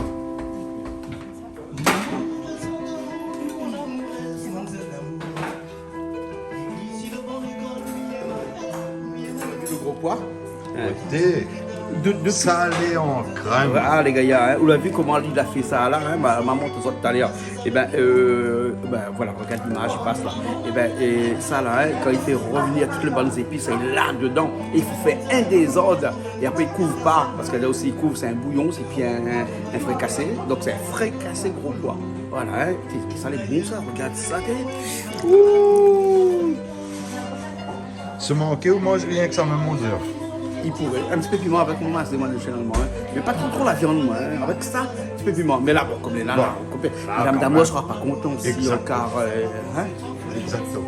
Le gros pois. Hein. Salé en crème. Ah, les gars, hein, ou la vi koman li la fé sa la, hein, ma, ma mont azot talèr. Eh ben, euh, ben voilà, regarde l'image, il passe là. Eh ben, et ça là, hein, quand il fait revenir toutes les bonnes épices, il est là dedans. Et il faut faire un désordre. Et après, il couvre pas, parce que là aussi, il couvre, c'est un bouillon, c'est puis un, un, un fricassé. Donc, c'est un fricassé gros pois. Voilà, hein, qui, qui ça, les bons, ça, regarde ça, t'es, ouh. Sé manké ou manz rienk sa mèm, mon Dieu. I pouré. In ti pé piman avèk mon mas, moin, zénéralman, hein. Mé pa tro, tro la viann, moin, hein. Avèk sa, in ti pé piman. Mé la, bon, kom lé la, la, kom lé la, Madame Damour sera pa kontan si ankor, euh, hein. Exactement.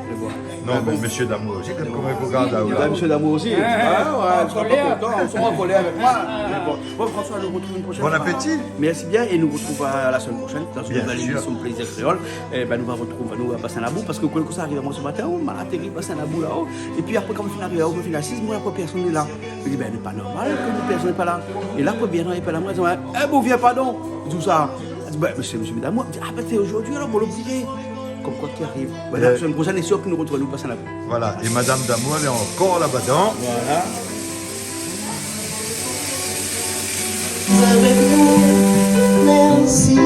Non, mais monsieur Damour aussi, quand même, il faut garder là. Monsieur Damour aussi. Ah ouais, je suis pas content, ils sont en colère avec moi. Mais bon, bon, François, nous retrouvons une prochaine fois. Bon appétit. Merci bien et nous retrouvons à la semaine prochaine dans une nouvelle émission de Plaisir Créole. Eh ben, nous va retrouver, nous va passer un bout parce que quand ça arrive, moi, ce matin, oh, ma atterri, passer un bout là-haut. Et puis après, quand on finit arrivé, on finit à six mois, la première personne est là. Je dis, ben, c'est pas normal que une personne n'est pas là. Et là, première, il n'est pas là. Moi, je dis, eh, bon, viens, pardon. Tout ça. Je dis, ben, monsieur, monsieur, madame, moi, je dis, ah, ben, c'est aujourd'hui, alors, bon, l'oublier. Comme quoi qui arrive. Voilà, la semaine prochaine, c'est sûr que nous retrouvons, nous passons là-bas. Voilà, et Madame Damour, elle est encore là-bas dedans. Voilà. Avec nous, merci.